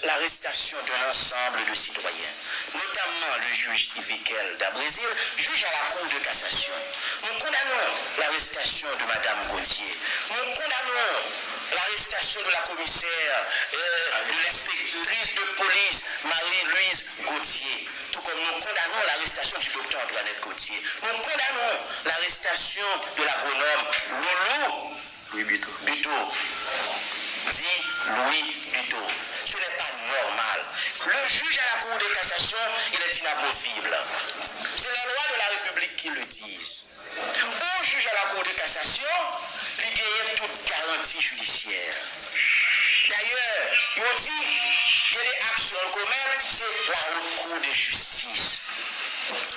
l'arrestation d'un ensemble de citoyens, notamment le juge Yvikel Dabrésil, juge à la Cour de cassation. Nous condamnons l'arrestation de Madame Gauthier. Nous condamnons l'arrestation de la commissaire, euh, de l'inspectrice de police Marie-Louise Gauthier. Tout comme nous condamnons l'arrestation du docteur Antoinette Gauthier. Nous condamnons l'arrestation de l'agronome Loulou Louis Buteau. Buteau. Dit Louis Buteau. Ce n'est pas normal. Le juge à la Cour de cassation, il est inamovible. C'est la loi de la République qui le dit. Yon jij à la Cour de cassation, li genyen tout garanti jidisyè. Dayè, yo di, gen de aksyon l komèt, se la Haute Cour de Justice.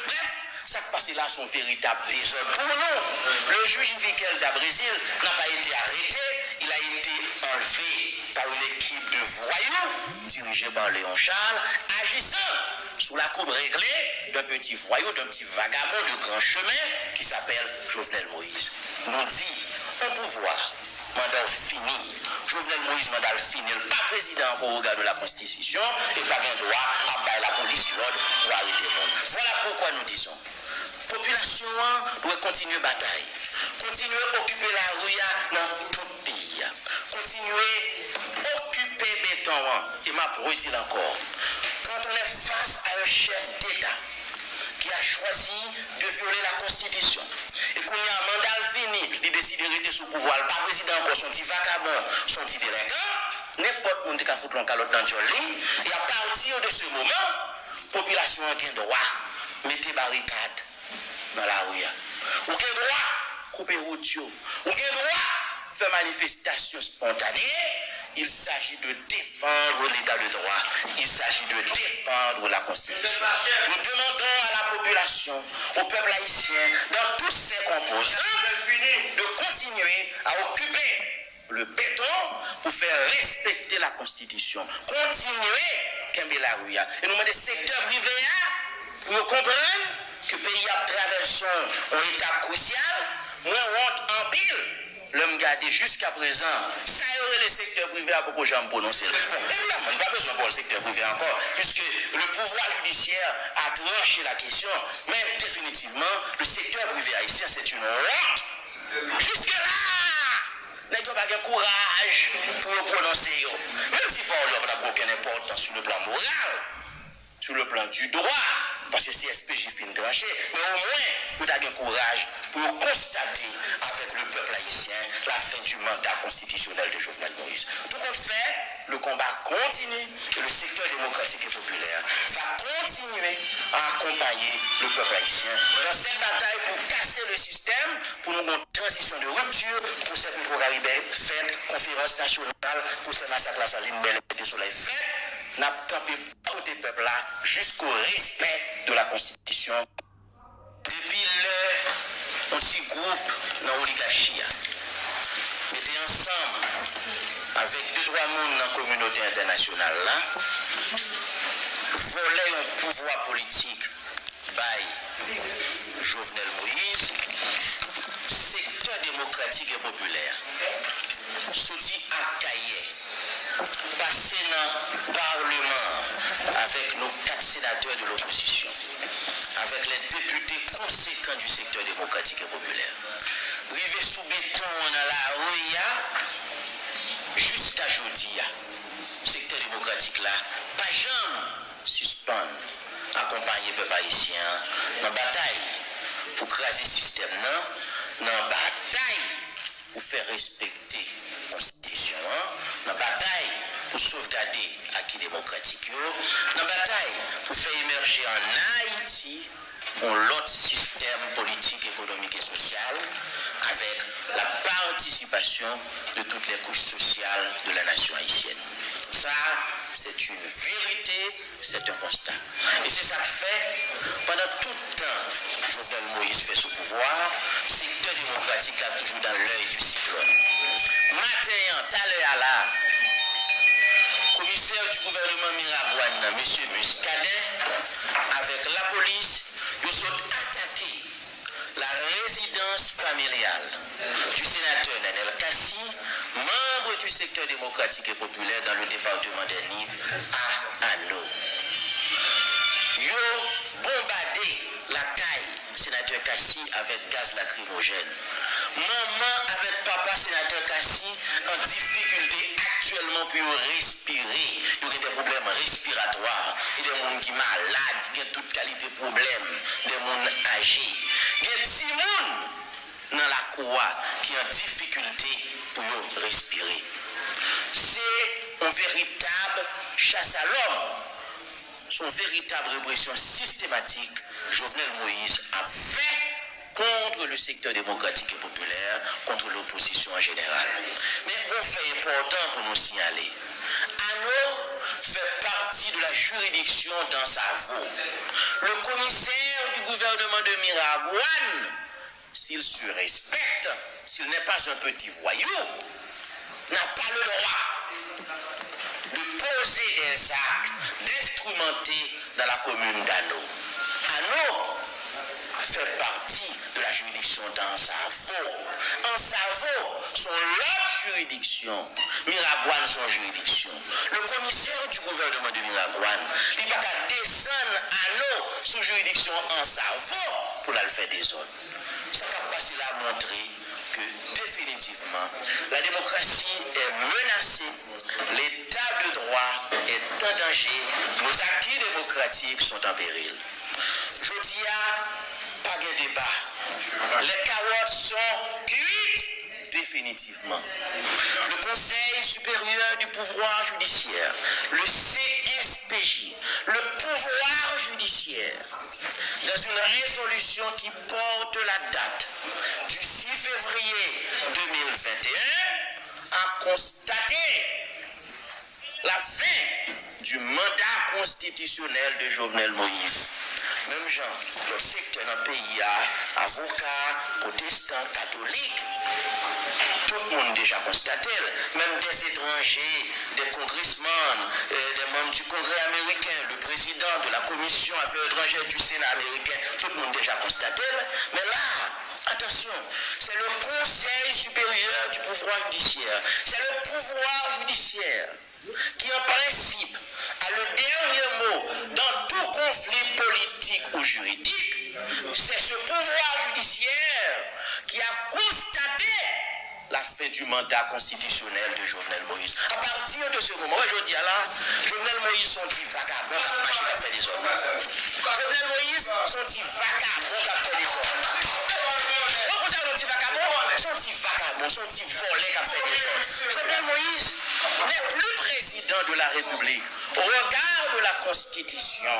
Bref, sa k pase la se yon veritab dezòd. Pour nous, le juge Yvikel Dabrésil n'a pas été arrêté, il a été enlevé par une équipe de voyous dirigée par Léon Charles, agissant sous la coupe réglée d'un petit voyou, d'un petit vagabond de grand chemin qui s'appelle Jovenel Moïse. Nou di, yon pouvwa, manda w fini. Jovenel Moïse, manda l fini. L pa prezidan ankò au regard de la Constitution, e l pa gen dwa ap bay lapolis lòd pou arete moun. Voilà pourquoi nous disons, popilasyon an dwe kontinye batay, kontinye okipe lari a nan tout peyi a, kontinye okipe beton an, e m ap redi l ankò, quand on est face à un chef d'État qui a choisi de violer la Constitution, e kounye a manda l fini, li deside rete sou pouvwa, l pa prezidan ankò, s on ti vakabon, s on ti delenkan, nenpòt moun te ka fout l on kalòt nan dyòl li, e à partir de ce moment, popilasyon an gen dwa mete barikad nan lari a. Ou gen dwa koupe wout yo. Ou gen dwa fè manifestasyon spontane. Il s'agit de défendre l'état de droit. Il s'agit de défendre la Constitution. Nous demandons à la population, au peuple haïtien, dans toutes ses composantes, de continuer à occuper le béton pour faire respecter la Constitution. Kontinye kenbe lari a. E nou mande sektè prive a pou yo konprann ke peyi a ap travèse yon etap krisyal. Mwen wont anpil lè m gade jiskaprezan sa yo rele sektè prive a poko janm pwononse l. Bon, evidaman, nou pa bezwen pawòl sektè prive ankò, puisque le pouvoir judiciaire a tranché la question, mais définitivement, le secteur privé haïtien, c'est une honte. Jusque-là, nèg yo pa gen kouraj pou yo pwononse yo. Menm si pawòl yo pa t ap gen okenn enpòtans sou le plan moral, sou le plan du droit, paske C S P J fin tranche, men omwen yo ta gen kouraj pou yo konstate avèk lepèp ayisyen la fen di manda konstitisyonèl de Jovenel Moïse. Tou kont fè, le konba kontini e le sektè demokratik e popilè va kontinye a akonpaye lepèp ayisyen nan sèt batay pou kase le sistèm, pou nou gen yon tranzisyon de ripti, pwosè Petro Caribe fèt, konferans nasyonal, pwosè masak Lasalin, Bèlè, Site Solèy fèt, n ap kanpe bò kote pèp la jisko respè de la konstitisyon. Depi lè yon ti gwoup nan oligachi a mete ansanm avèk de twa moun nan kominote entènasyonal la, vòlè yon pouvwa politik bay Jovenel Moïse, sektè demokratik e popilè a, soti Akayè, pase nan Parleman an avèk nou kat senatè de lopozisyon, avèk les députés conséquents du secteur démocratique et populaire, rive sou beton an nan lari a, jiska jodi a, sektè demokratik la pa janm sispann akonpaye pèp ayisyen an nan batay pou kraze sistèm nan, nan batay pou fè respekte konstitisyon an, nan batay pou sovgade aki demokratik yo, nan batay pou fè emèje an Ayiti yon lòt sistèm politik, ekonomik e sosyal avèk la participation de toutes les couches sociales de la nation haïtienne. Sa, c'est une vérité, c'est un constat. E se sa k fè, pandan tout tan Jovenel Moïse fè sou pouvwa a, sektè demokratik la toujou dans l'œil du cyclone. Maten an, talè a la, komisè di gouvènman Miragwàn nan, mesye Muscadin, avèk lapolis, yo sot atake la résidence familiale du sénateur Nenel Cassy, membre du secteur démocratique et populaire dans le département des Nippes, à Annaud. Yo bonbade lakay senatè Cassy avèk gaz lakrimojèn. Manman avèk papa senatè Cassy an difikilte aktyèlman pou yo respire. Yo gen de pwoblèm respiratwa. Gen de moun ki malad, ki gen tout kalite pwoblèm, de moun aje. Gen timoun nan lakou a ki an difikilte pou yo respire. Se yon veritab chas a lòm, se yon veritab represyon sistematik Jovenel Moïse ap fè contre le secteur démocratique et populaire, contre l'opposition en général. Men yon fè enpòtan pou nou siyale. Annaud fait partie de la juridiction d'Ansavo. Le commissaire du gouvernement de Miragwàn, s'il se respecte, s'il n'est pas un petit voyou, n'a pas le droit de poser des actes, d'instrumenter dans la commune d'Annaud. Annaud fait partie de la juridiction d'Ansavo. Ansavo, se yon lòt jiridiksyon. Miragwàn se yon jiridiksyon. Le commissaire du gouvernement de Miragwàn, li pa ka desann Annaud sou jiridiksyon Ansavo pou l al fè dezòd. Sa k ap pase la montre ke definitivman, la démocratie est menacée, l'état de droit est en danger, nos acquis démocratiques sont en péril. Jodi a, pa gen deba. Les carottes sont cuites définitivement. Le Conseil supérieur du pouvoir judiciaire, le C S P J, le pouvoir judiciaire, dans une résolution qui porte la date du six février deux mille vingt et un, a constaté la fin du mandat constitutionnel de Jovenel Moïse. Menm jan lòt sektè nan peyi a, avoka, pwotestan, katolik, tout moun deja konstate l. Menm des étrangers, des congressmen, euh, des membres du Congrès américain, le président de la Commission Affaires étrangères du Sénat américain, tout moun deja konstate l. Men la, attention, c'est le Conseil supérieur du pouvoir judiciaire. C'est le pouvoir judiciaire qui, en principe, a le dernier mot dans tout conflit politique ou juridique. C'est ce pouvoir judiciaire qui a constaté la fin du mandat constitutionnel de Jovenel Moïse. A pati de se moman, wè, jodi a la, Jovenel Moïse se yon ti vagabon k ap mache, k ap fè dezòd. Jovenel Moïse Se yon ti vakabon k ap fè dezòd. Ou konn sa yo di vakabon? Se yon ti vakabon, se yon ti vòlè k ap fè dezòd. Jovenel Moïse n'est plus président de la République au regard de la Constitution,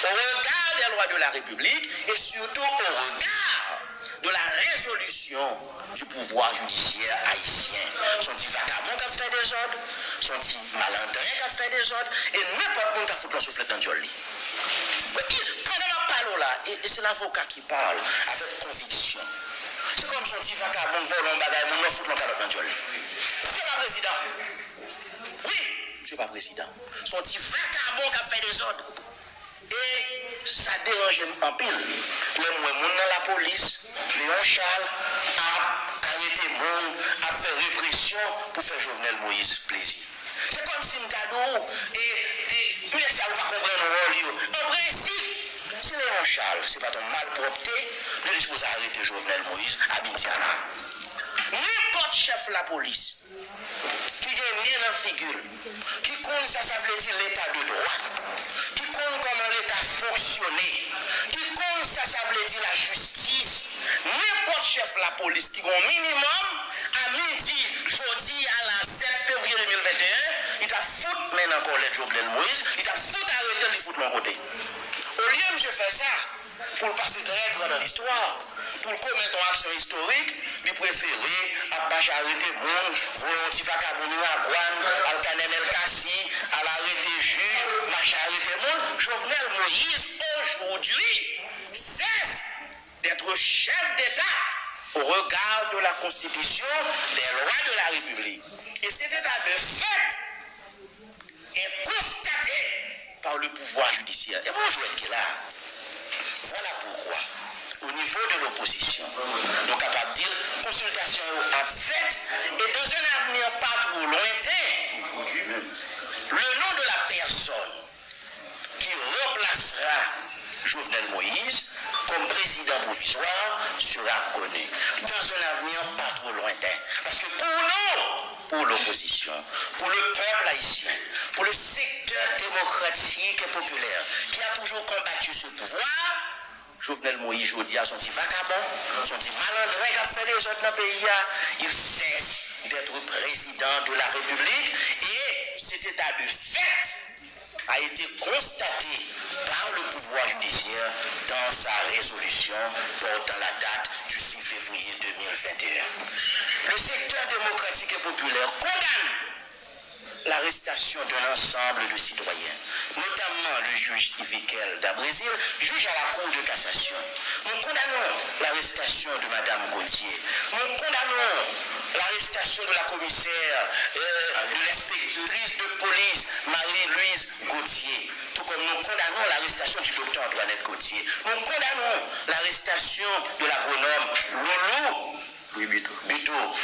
au regard des lois de la République et surtout au regard de la résolution du pouvoir judiciaire haïtien. Se yon ti vakabon k ap fè dezòd, se yon ti malandren k ap fè dezòd, e nenpòt moun ka fout yon souflèt nan dyòl li. Pandan m ap pale w la, e, e se lavoka ki pale avèk konviksyon. Se kòm se yon ti vakabon k vòlè yon bagay, moun nan fout yon kalòt nan dyòl li. Misye pa prezidan. Wi, misye pa prezidan. Se yon ti vakabon k ap fè dezòd. E sa deranje m anpil lè m wè moun nan lapolis, Léon Charles, ap arete moun, ap fè represyon pou fè Jovenel Moïse plezi. Se kòmsi m ta di w, e, e, nèg sa yo pa konprann wòl yo. An prensip, si Léon Charles se pa t yon malpwòpte, yo te sipoze arete Jovenel Moïse a midi a la. Nenpòt chèf lapolis ki gen nen nan figi l, ki konn sa sa vle di leta de dwa, ki konn kòman leta fonksyone, ki konn sa sa vle di lajistis, nenpòt chèf lapolis ki gen yon minimòm, a midi jodi a la sèt fevriye de mil venteyen, li t ap fout men nan kòlèt Jovenel Moïse, li t ap fout arete l, li fout l yon kote. Olye misye fè sa, pou l pase trè gran nan listwa, pou l komèt yon aksyon istorik, li prefere ap mache arete moun, voye yon ti vakabon Miragwàn, al Kanènèl Kasi, al arete jij, mache arete moun. Jovenel Moïse, aujourd'hui, cesse d'être chef d'État au regard de la Constitution, des lois de la République. Et c'est état de fait est constaté par le pouvoir judiciaire. E bon jwèt ki la. Voilà pourquoi, au niveau de l'opposition, nou kapab di l, konsiltasyon yo ap fèt, et dans un avenir pas trop lointain, le nom de la personne qui remplacera Jovenel Moïse comme président provisoire sera connu dans un avenir pas trop lointain. Parce que pour nous, pour l'opposition, pour le peuple haïtien, pour le secteur démocratique et populaire qui a toujours combattu ce pouvoir, Jovenel Moïse, jodi a, se yon ti vakabon, se yon ti malandren k ap fè dezòd nan peyi a. Il cesse d'être président de la République et cet état de fait a été constaté par le pouvoir judiciaire dans sa résolution portant la date du six février deux mille vingt et un. Le secteur démocratique et populaire condamne l'arrestation d'un ensemble de citoyens, notamment le juge Yvikel Dabrésil, juge à la Cour de cassation. Nous condamnons l'arrestation de Madame Gauthier. Nous condamnons l'arrestation de la commissaire, euh, de l'inspectrice de police Marie-Louise Gauthier, tout comme nous condamnons l'arrestation du docteur Antoinette Gauthier. Nous condamnons l'arrestation de l'agronome Loulou Louis Buteau. Buteau.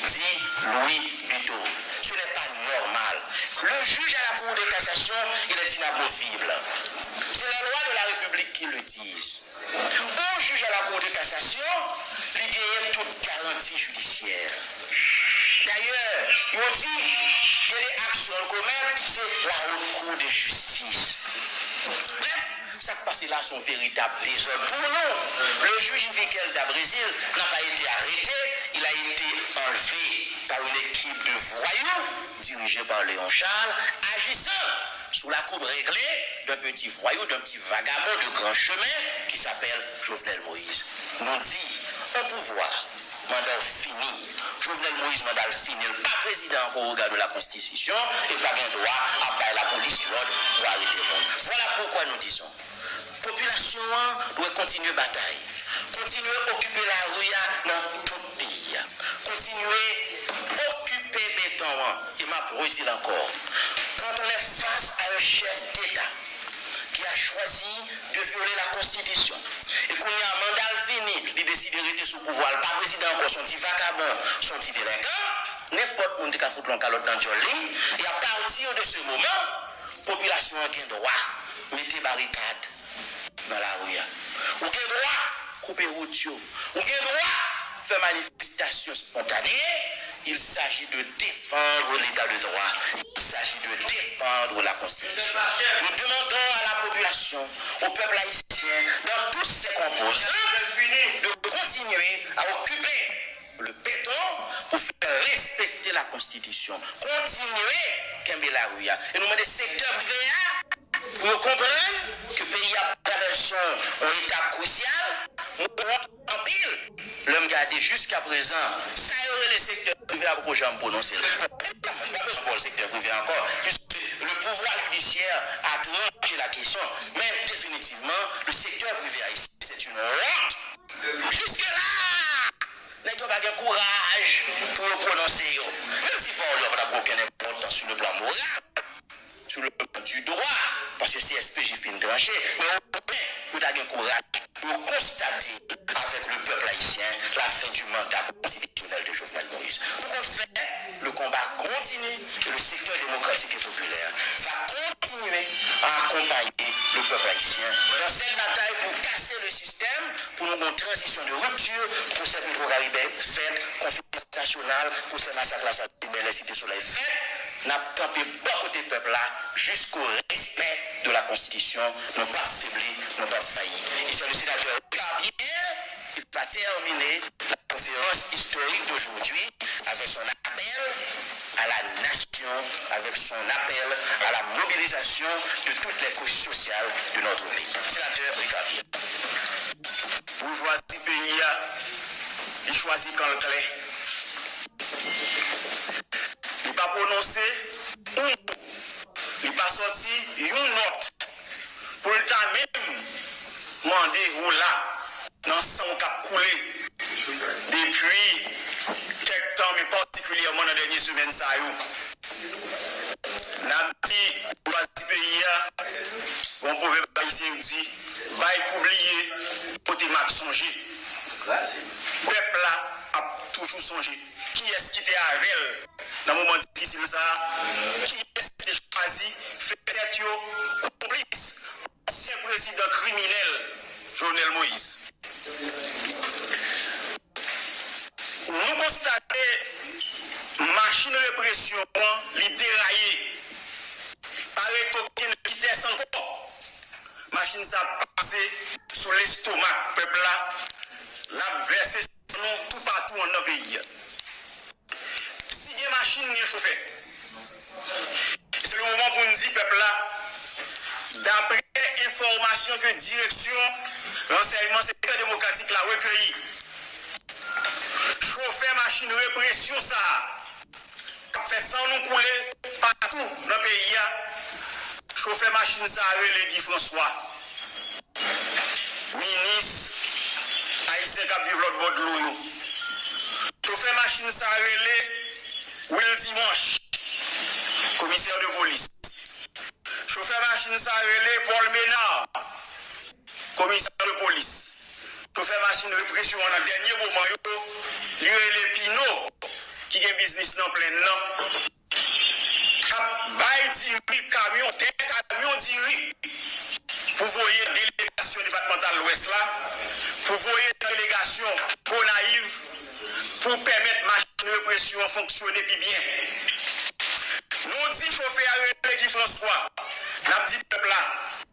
Dit Louis Buteau. Ce n'est pas normal. Le juge à la Cour de cassation, il est inamovible. C'est la loi de la République qui le dit. Yon jij a la Cour de cassation, li genyen tout garanti jidisyè. Dayè, yo di, gen de aksyon l komèt, se la Haute Cour de Justice. Bref, sa k pase la se yon veritab dezòd. Pour nous, le juge Yvikel Dabrésil n'a pas été arrêté, il a été enlevé par une équipe de voyous dirigée par Léon Charles, agissant sous la coupe réglée d'un petit voyou, d'un petit vagabond de grand chemin qui s'appelle Jovenel Moïse. Nou di, on pouvwa, manda w fini. Jovenel Moïse, manda l fini. L pa prezidan ankò o rega de la konstitisyon e pa gen dwa ap bay lapolis lòd pou arete moun. Voilà pourquoi nous disons, popilasyon an dwe kontinye batay, kontinye okipe lari a nan tout peyi a, kontinye okipe beton an. E m ap redi l ankò, quand on est face à un chef d'État qui a choisi de violer la Constitution, e kounye a manda l fini, li deside rete sou pouvwa, l pa prezidan ankò, se yon ti vakabon, se yon ti delenkan, nenpòt moun te ka fout l yon kalòt nan dyòl li, e à partir de ce moment, popilasyon an gen dwa mete barikad nan lari a. Ou gen dwa koupe wout yo. Ou gen dwa fè manifestasyon spontane. Il s'agit de défendre l'état de droit. Il s'agit de défendre la Constitution. Nous demandons à la population, au peuple haïtien, Ayisyen, dans toutes ses composantes, de continuer à occuper le béton pour faire respecter la Constitution. Kontinye kenbe lari a. E nou mande sektè prive a pou yo konprann ke peyi a ap travèse yon etap krisyal. Mwen wont anpil lè m gade jiskaprezan sa yo rele sektè prive a poko janm pwononse l. M pa bezwen pale sektè prive ankò, puisque le pouvoir judiciaire a tranché la question. Mais définitivement, le secteur privé haïtien, c'est une honte. Jusque-là, nèg yo pa gen kouraj pou yo pwononse yo. Menm si pawòl yo pa t ap gen okenn enpòtans sou le plan moral, sou le plan du droit, paske C S P J fin tranche, men omwen yo ta gen kouraj pou yo konstate avèk le peuple haïtien la fin du mandat constitutionnel de Jovenel Moïse. Pou konn fè, le combat continue et le secteur démocratique et populaire va continuer à accompagner le peuple haïtien dans cette bataille pour casser le système, pou nou gen yon tranzisyon de ripti, pwosè Petro Caribe fèt, konferans nasyonal, pwosè masak Lasalin, Bèlè, Site Solèy fèt, n ap kanpe bò kote pèp la jusqu'au respect de la Constitution. Nou p ap febli, nou p ap fayi. Et c'est le sénateur Ricard Pierre qui va terminer la conférence historique d'aujourd'hui avec son appel à la nation, avec son appel à la mobilisation de toutes les couches sociales de notre pays. Sénateur Ricard Pierre. Boujwazi peyi a, li chwazi kan l klè. Li pa pwononse yon mo, li pa sòti yon nòt pou l ta menm mande wola nan san w k ap koule depi kèk tan, men patikilyèman nan dènye semèn sa yo. N ap di, pati peyi a, gon pwovèb ayisyen ki di, bay kou bliye, pote mak sonje. Pèp la ap toujou sonje kiyès ki te avè l nan moman difisil sa a, kiyès ki te chwazi fè tèt yo konplis ansyen prezidan kriminèl Jovenel Moïse. Nou konstate machin represyon an, li deraye. Pa rete okenn vitès ankò. Machin sa ap pase sou lestomak pèp la. L ap vèse san nou toupatou anndan peyi a. Si gen machin, gen chofè. Se le moman pou n di pèp la, daprè enfòmasyon ke direksyon ransèyman sektè demokratik la rekeyi, chofè machin represyon sa a, k ap fè san nou koule patou nan peyi a, chofè machin sa a rele Guy François. Minis ayisyen k ap viv lòt bò dlo yo. Chofè machin sa a rele Will Dimanche, komisè de polis. Chofè machin sa a rele Paul Ménard, komisè de polis. Chofè machin represyon an nan dènye moman yo, li rele Pino, ki gen biznis nan Plèn nan, k ap bay diri, kamyon, dè kamyon diri pou voye delegasyon depatmantal Lwès la, pou voye delegasyon Gonayiv, pou pèmèt machin represyon an fonksyone pi byen. Nou di chofè a rele Guy François, n ap di pèp la,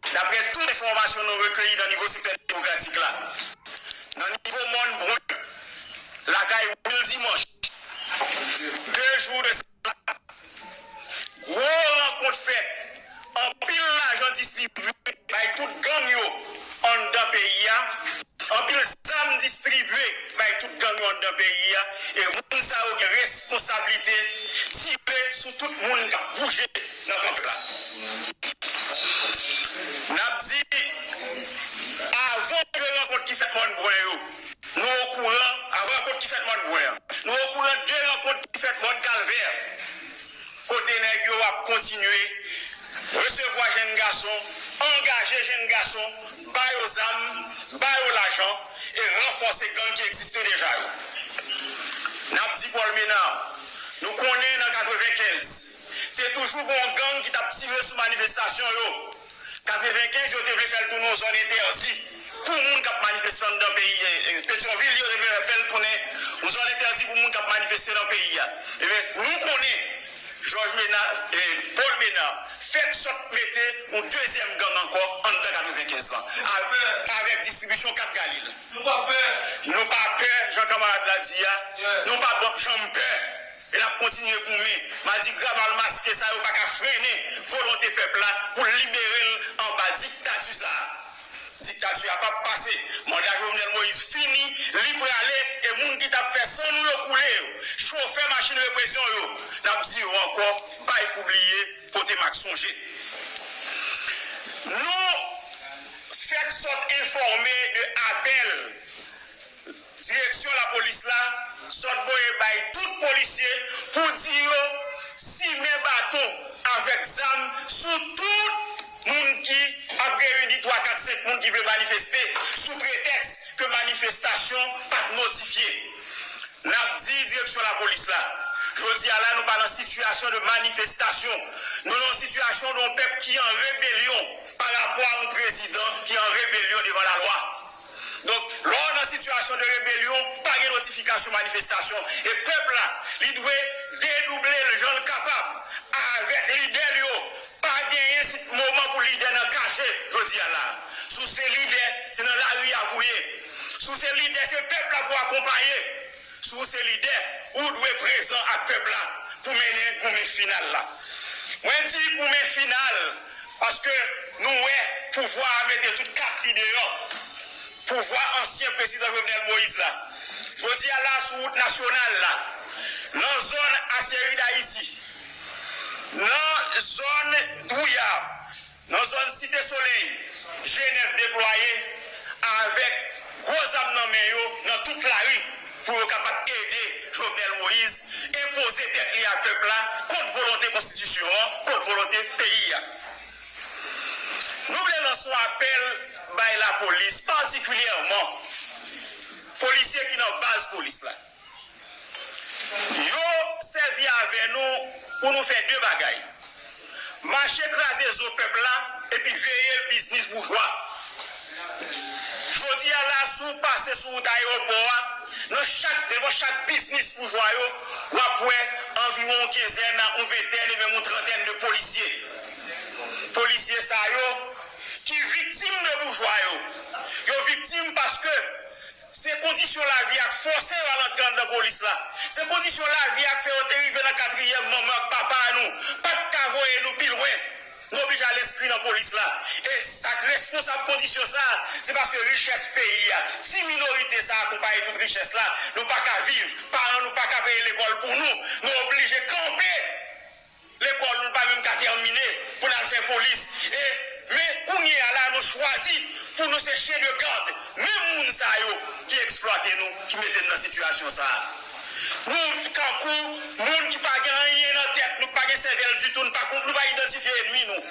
daprè tout enfòmasyon nou rekeyi nan nivo sektè demokratik la, nan nivo Mòn Bren, lakay Will Dimanche, de jou de sa, gwo rankont fèt, anpil lajan distribye bay tout gang yo anndan peyi a, anpil zam distribye bay tout gang yo anndan peyi a, e moun sa yo gen reskonsablite tire sou tout moun k ap bouje nan kanpe la. N ap di, avan de rankont ki fèt Mòn Bren yo, nou okouran, avan rankont ki fèt Mòn Bren an, nou okouran de rankont ki fèt Mòn Kalvè, kote nèg yo ap kontinye resevwa jèn gason, angaje jèn gason, ba yo zam, ba yo lajan, e ranfòse gang ki egziste deja yo. N ap di Paul Ménard, nou konnen nan katrevenkenz, te toujou gen yon gang ki t ap tire sou manifestasyon yo. Katrevenkenz, yo te vle fè l tounen yon zòn entèdi pou moun k ap manifeste anndan peyi, eh, eh, Petyonvil, yo te vle fè l tounen yon zòn entèdi pou moun k ap manifeste nan peyi a. Ebyen, nou konnen Jòj Mena, eh, Paul Ménard, fèk sot mete yon dezyèm gang ankò anndan katrevenkenz lan, a- avèk distribisyon kat Galil. Nou pa pè. Nou pa pè, jan kanmarad la di a. Nou pa p ap janm pè. E n ap kontinye goumen. Madigra mal maske sa yo pa ka frennen volonte pèp la pou libere l anba diktati sa a. Diktati a p ap pase. Manda Jovenel Moïse fini, li prale, e moun ki t ap fè san nou yo koule yo, chofè machin represyon yo, n ap di yo ankò, bay kou bliye, pote mak sonje. Nou fèk sot enfòme de apèl Direksyon lapolis la sot voye bay tout polisye pou di yo simen baton avèk zam sou tout moun ki ap reyini twa, kat, senk moun ki vle manifeste sou pretèks ke manifestasyon pa t notifye. N ap di direksyon lapolis la, jodi a la, nou pa nan sitiyasyon de manifestasyon. Nou nan yon sitiyasyon de yon pèp ki an rebelyon pa rapò a yon prezidan ki an rebelyon devan lalwa. Donk, lè w nan sitiyasyon de rebelyon, pa gen notifikasyon manifestasyon. E pèp la, li dwe dedouble l jan l kapab avèk lidè l yo. Pa genyen sit moman pou lidè nan kache jodi a la. Si w se lidè, se nan lari a pou w ye. Si w se lidè, se pèp la pou w akonpaye. Si w se lidè, ou dwe prezan ak pèp la pou mennen goumen final la. Mwen di goumen final paske nou wè pouvwa a mete tout kat li deyò. Pouvwa ansyen prezidan Jovenel Moïse la. Jodi a la, sou wout nasyonal la, nan zòn Aseri Dayiti, nan zòn Dwouya, nan zòn Site Solèy, G nèf deplwaye avèk gwo zam nan men yo nan tout lari pou yo kapab ede Jovenel Moïse enpoze tèt li a pèp la kont volonte konstitisyon an, kont volonte peyi a. Nou vle lanse yon apèl bay lapolis, patikilyèman polisye ki nan baz polis la. Yo sèvi avè nou pou nou fè de bagay. Mache kraze zo pèp la epi veye biznis boujwa. Jodi a la, si w pase sou wout ayewopò a, nan chak, devan chak biznis boujwa yo, w ap wè anviwon yon kenzèn a yon ventèn e menm yon trantèn de polisye. Polisye sa yo ki viktim de boujwa yo. Yo viktim paske se kondisyon lavi a k fòse yo al antre anndan polis la. Se kondisyon lavi a k fè yo te rive nan katriyèm manman ak papa nou pa t ka voye nou pi lwen. Nou oblije al enskri nan polis la. E sa k responsab kondisyon sa a, se paske richès peyi a, ti minorite sa a akonpaye tout richès la. Nou pa ka viv, paran nou pa ka peye lekòl pou nou. Nou oblije kanpe. Lekòl nou pa menm ka tèmine pou n al fè polis. E, men kounye a la, nou chwazi pou nou se chyen de gad menm moun sa yo ki eksplwate nou, ki mete n nan sitiyasyon sa a. Nou kankou moun ki pa gen anyen nan tèt nou, ki pa gen sèvèl ditou, nou pa, nou pa idantifye ènmi nou.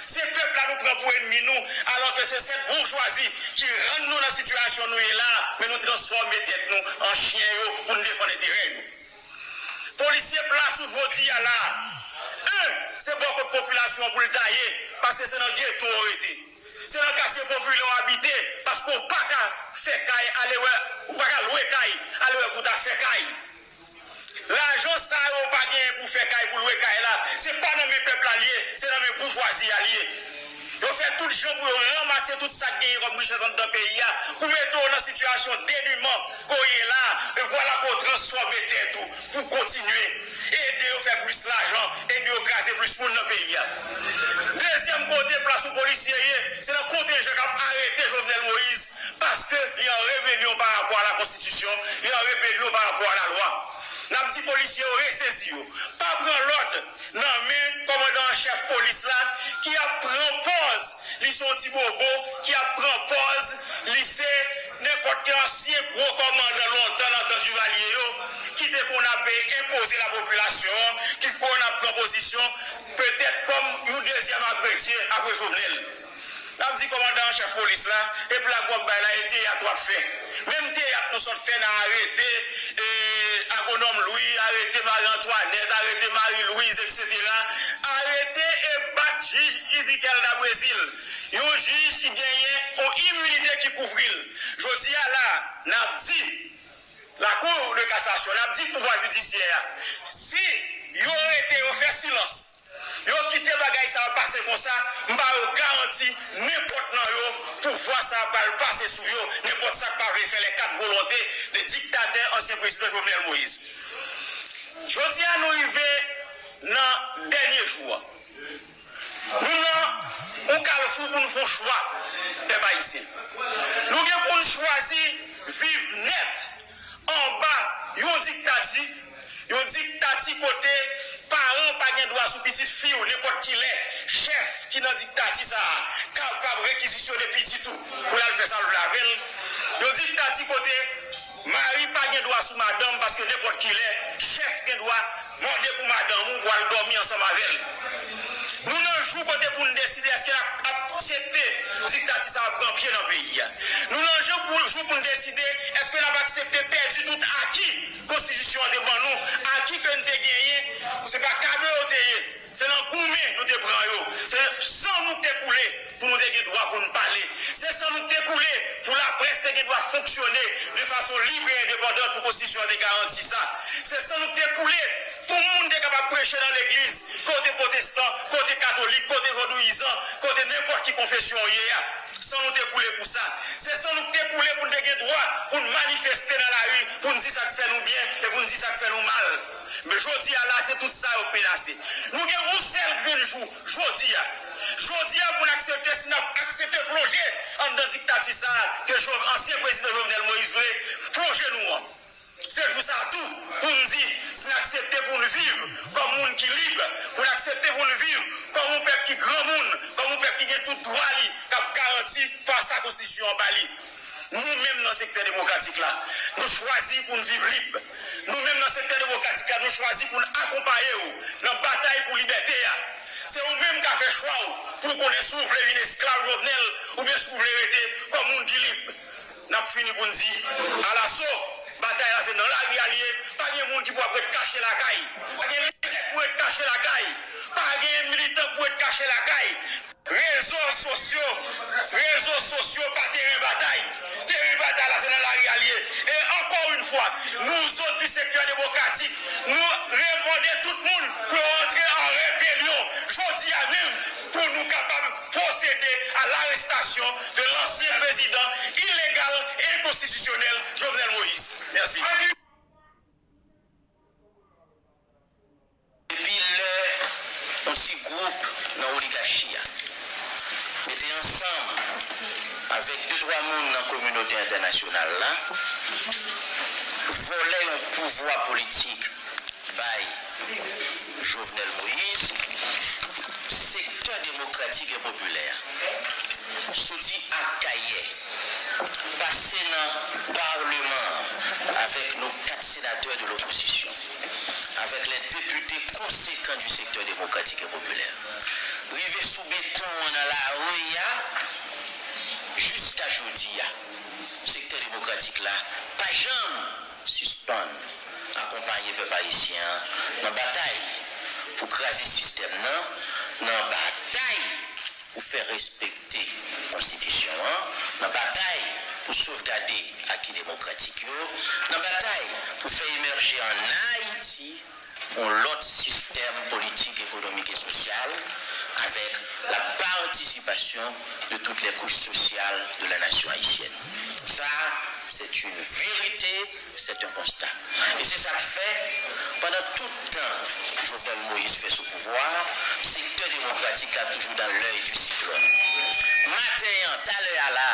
Se pèp la nou pran pou ènmi nou, alòske se sèt boujwazi ki rann nou nan sitiyasyon nou ye la a, men nou transfòme tèt nou an chyen yo pou n defann enterè yo. Polisye plas ou jodi a la a, en, se bò kot popilasyon an pou l ta ye, paske se nan geto w rete. Se nan katye popilè w abite, paske w pa ka fè kay, ale wè, ou pa ka lwe kay, ale wè pou w ta fè kay. Lajan sa yo w pa genyen pou w fè kay, pou w lwe kay la, se pa nan men pèp la l ye, se nan men boujwazi a l ye. Yo fè tout jan pou yo ranmase tout sa k genyen kòm richès anndan peyi a, pou mete w nan sitiyasyon deniman ke w ye la a, e vwala ke w transfòme tèt ou pou w kontinye ede yo fè plis lajan, ede yo kraze plis moun nan peyi a. Dezyèm kote plas yon polisye ye, se nan kontenjan k ap arete Jovenel Moïse, paske li an rebelyon pa rapò a lakonstitisyon, li an rebelyon pa rapò a lalwa. N ap di polisye yo resezi yo, pa pran lòd nan men kòmandan an chèf polis la ki ap pran pòz li se yon ti bobo ki ap pran pòz li se nenpòt ki ansyen gwo kòmandan lontan nan tan Divalye yo ki te konn ap enpoze lapopilasyon an, ki konn ap pran pozisyon petèt kòm yon dezyèm apre Dye, apre Jovenel. N ap di kòmandan an chèf polis la, e blag w ap bay la, e teyat w ap fè. Menm teyat nou sot fè nan arete, e, Agwonòm Lwi, arete Mari Antwanèt, arete Mari Lwiz, etsetera. Arete e bat jij Ivikel Dabrésil, yon jij ki genyen yon iminite ki kouvri l. Jodi a la, n ap di, Lakou de kasasyon, n ap di pouvwa jidisyè a, si yo rete, yo fè silans, Yo kite bagay sa yo pase konsa, m ba yo garanti, nenpòt nan yo, pouvwa sa a pral pase sou yo, nenpòt sa k pa vle fè les quatre volontés de diktatè ansyen prezidan Jovenel Moïse. Jodi a, nou rive nan dènye jou a. Nou nan yon kalfou pou n fè yon chwa, pèp ayisyen. Nou gen pou n chwazi viv nèt anba yon diktati, yon diktati kote paran pa gen dwa sou pitit fi w nenpòt ki lè. Chèf ki nan diktati sa a kapab rekizisyone pitit ou pou l al fè sa l vle avè l. Yon diktati kote mari pa gen dwa sou madanm, paske nenpòt ki lè, chèf gen dwa mande pou madanm ou pou al dòmi ansanm avè l. Nou nan jou kote pou n deside èske n ap aksepte diktati sa a pran pye nan peyi a. Nou nan jou pou, jou pou n deside èske n ap aksepte pèdi tout aki konstitisyon an te ban nou, aki ke n te genyen, se pa kado yo te ye. Se nan goumen nou te pran yo. Se san nou te koule pou nou te gen dwa pou n pale. Se san nou te koule pou laprès te gen dwa fonksyone de fason lib e endepandan pou konstitisyon an te garanti sa. Se san nou te koule pou moun te kapab preche nan legliz, ke w te pwotestan, ke w te katolik, ke w te vodouyizan, ke w te nenpòt ki konfesyon w ye a. San nou te koule pou sa. Se san nou te koule pou n te gen dwa pou n manifeste nan lari, pou n di sa k fè nou byen e pou n di sa k fè nou mal. Men jodi a la, se tout sa yo k menase. Nou gen yon sèl grenn jou, jodi a. Jodi a, pou n aksepte, si n ap aksepte plonje anndan diktati sa a ke Jov-, ansyen prezidan Jovenel Moïse vle plonje nou an. Se jou sa a tou pou n di, si n aksepte pou n viv kòm moun ki lib, pou n aksepte pou n viv kòm yon pèp ki granmoun, kòm yon pèp ki gen tout dwa li, k ap garanti pa sa konstitisyon an ba li. Nou menm nan sektè demokratik la, nou chwazi pou n viv lib. Nou menm nan sektè demokratik la, nou chwazi pou n akonpaye w nan batay pou libète a. Se ou menm k a fè chwa w pou w konnen si w vle vin esklav Jovenel oubyen si w vle rete kòm moun ki lib. N ap fini pou n di, alaso, batay la se nan lari a l ye, pa gen moun ki pou ap ret kache lakay. Pa gen lidè k pou ret kache lakay. Pa gen militan k pou ret kache lakay. Rezo sosyo, rezo sosyo pa teren batay. Teren batay la se nan lari a l ye. E encore une fois, nous autres du secteur démocratique, nou remande tout moun pou yo antre an rebelyon jodi a menm pou nou kapab pwosede a larestasyon de lansyen prezidan ilegal e enkonstitisyonèl Jovenel Moïse. Mèsi. Depi lè yon ti gwoup nan oligachi a mete ansanm avèk de twa moun nan kominote entènasyonal la, vòlè yon pouvwa politik bay Jovenel Moïse, sektè demokratik e popilè a, soti Akayè, pase nan palman an avèk nou kat senatè de lopozisyon, avèk lè depite konsekan di sektè demokratik e popilè, rive sou beton an nan lari a, jiska jodi a, sektè demokratik la pa janm sispann akonpaye pèp ayisyen an nan batay pou kraze sistèm nan, nan batay pou fè respekte konstitisyon an, nan batay pou sovgade aki demokratik yo, nan batay pou fè emèje an Ayiti yon lòt sistèm politik, ekonomik e sosyal avèk la participation de toutes les couches sociales de la nation haïtienne. Sa, c'est une vérité, c'est un constat. E se sa k fè, pandan tout tan Jovenel Moïse fè sou pouvwa a, sektè demokratik la toujou dans l'œil du cyclone. Maten an, talè a la,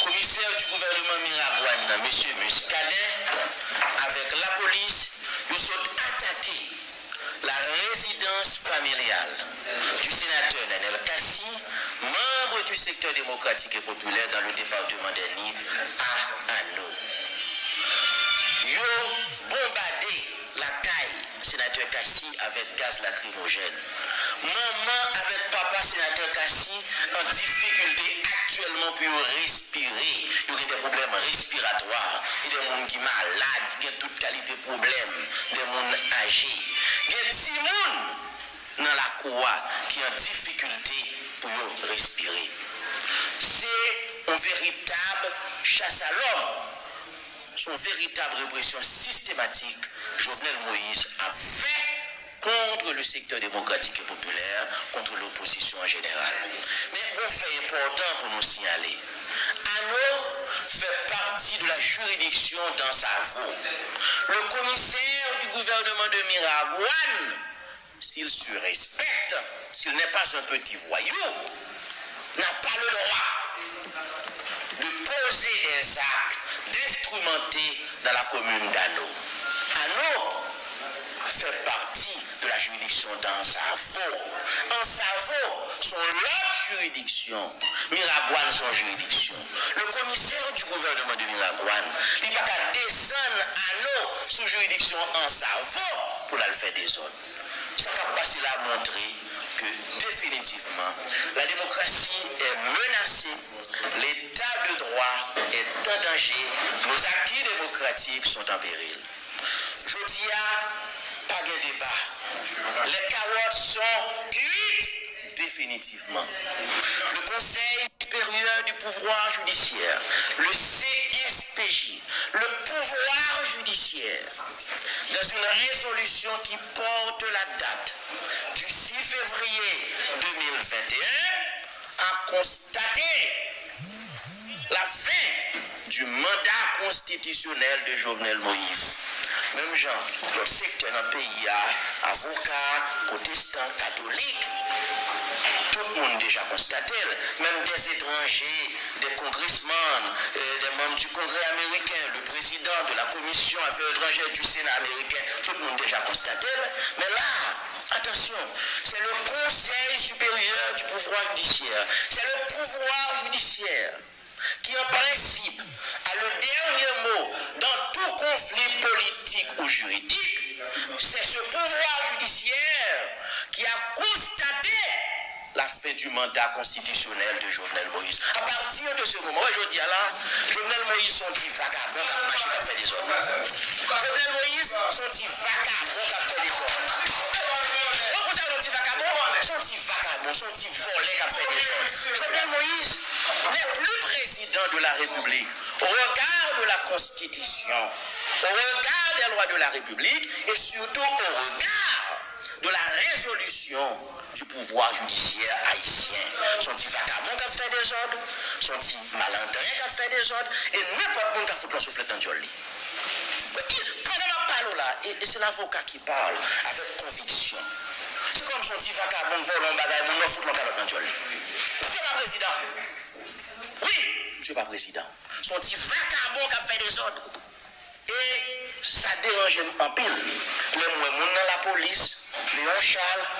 komisè di gouvènman Miragwàn nan, mesye Muscadin, avèk lapolis, yo sot atake la résidence familiale du sénateur Nenel Cassy, membre du secteur démocratique et populaire dans le département des Nip, à Anneau. Yo bonbade lakay senatè Cassy avèk gaz lakrimojèn. Manman avèk papa senatè Cassy an difikilte aktyèlman pou yo respire. Yo gen de pwoblèm respiratwa. Gen de moun ki malad, ki gen tout kalite pwoblèm, de moun aje. Gen timoun nan lakou a ki an difikilte pou yo respire. Se yon veritab chas a lòm. Se yon veritab represyon sistematik Jovenel Moïse ap fè contre le secteur démocratique et populaire, contre l'opposition en général. Men gon fè enpòtan pou nou siyale. Anno fait partie de la juridiction d'Ansavo. Le commissaire du gouvernement de Miragwàn, s'il se respecte, s'il n'est pas un petit voyou, n'a pas le droit de poser des actes, d'instrumenter dans la commune d'Anno. Anno fait partie de la juridiction d'Ansavo. Ansavo, se yon lòt jiridiksyon. Miragwàn, se yon jiridiksyon. Le commissaire du gouvernement de Miragwàn, li pa ka desann Anno sou jiridiksyon Ansavo pou l al fè dezòd. Sa k ap pase la montre ke definitivman, la démocratie est menacée, l'état de droit est en danger, nos acquis démocratiques sont en péril. Jodi a, pa gen deba. Les carottes sont cuites définitivement. Le Conseil supérieur du pouvoir judiciaire, le C S P J, le pouvoir judiciaire, dans une résolution qui porte la date du six février deux mille vingt et un, a constaté la fin du mandat constitutionnel de Jovenel Moïse. Menm jan lòt sektè nan peyi a, avoka, pwotestan, katolik, tout moun deja konstate l. Menm des étrangers, des congressmen, euh, des membres du Congrès américain, le président de la Commission Affaires étrangères du Sénat américain, tout moun deja konstate l. Men la, attention, c'est le Conseil supérieur du pouvoir judiciaire, c'est le pouvoir judiciaire qui, en principe, a le dernier mot dans tout conflit politique ou juridique, c'est ce pouvoir judiciaire qui a constaté la fin du mandat constitutionnel de Jovenel Moïse. A pati de se moman, wè, jodi a la, Jovenel Moïse se yon ti vakabon k ap mache, k ap fè dezòd. Jovenel Moïse se yon ti vakabon k ap fè dezòd. Ou konn sa yon ti vakabon? Se yon ti vakabon, se yon ti vòlè k ap fè dezòd. Jovenel Moïse n'est plus président de la République au regard de la Constitution, au regard des lois de la République et surtout au regard de la résolution du pouvoir judiciaire haïtien. Se yon ti vakabon k ap fè dezòd, se yon ti malandren k ap fè dezòd, e nenpòt moun ka fout yon souflèt nan dyòl li. Pandan m ap pale w la, e, e se lavoka ki pale avec conviction. Se kòm se yon ti vakabon k vòlè yon bagay moun nan, fout yon kalòt nan dyòl li. Misye pa prezidan. Wi, misye pa prezidan. Se yon ti vakabon k ap fè dezòd. E sa deranje m anpil lè m wè moun nan lapolis, Léon Charles,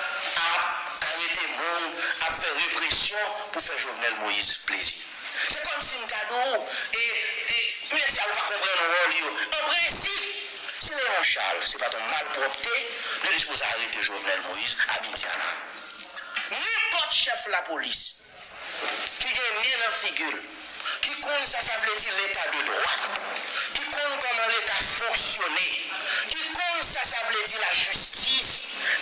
ap arete moun, ap fè represyon pou fè Jovenel Moïse plezi. Se kòmsi m ta di w, e, e, nèg sa yo pa konprann wòl yo. An prensip, si Léon Charles se pa t yon malpwòpte, yo te sipoze arete Jovenel Moïse a midi a la. Nenpòt chèf lapolis ki gen nen nan figi l, ki konn sa sa vle di leta de dwa, ki konn kòman leta fonksyone, ki konn sa sa vle di lajistis,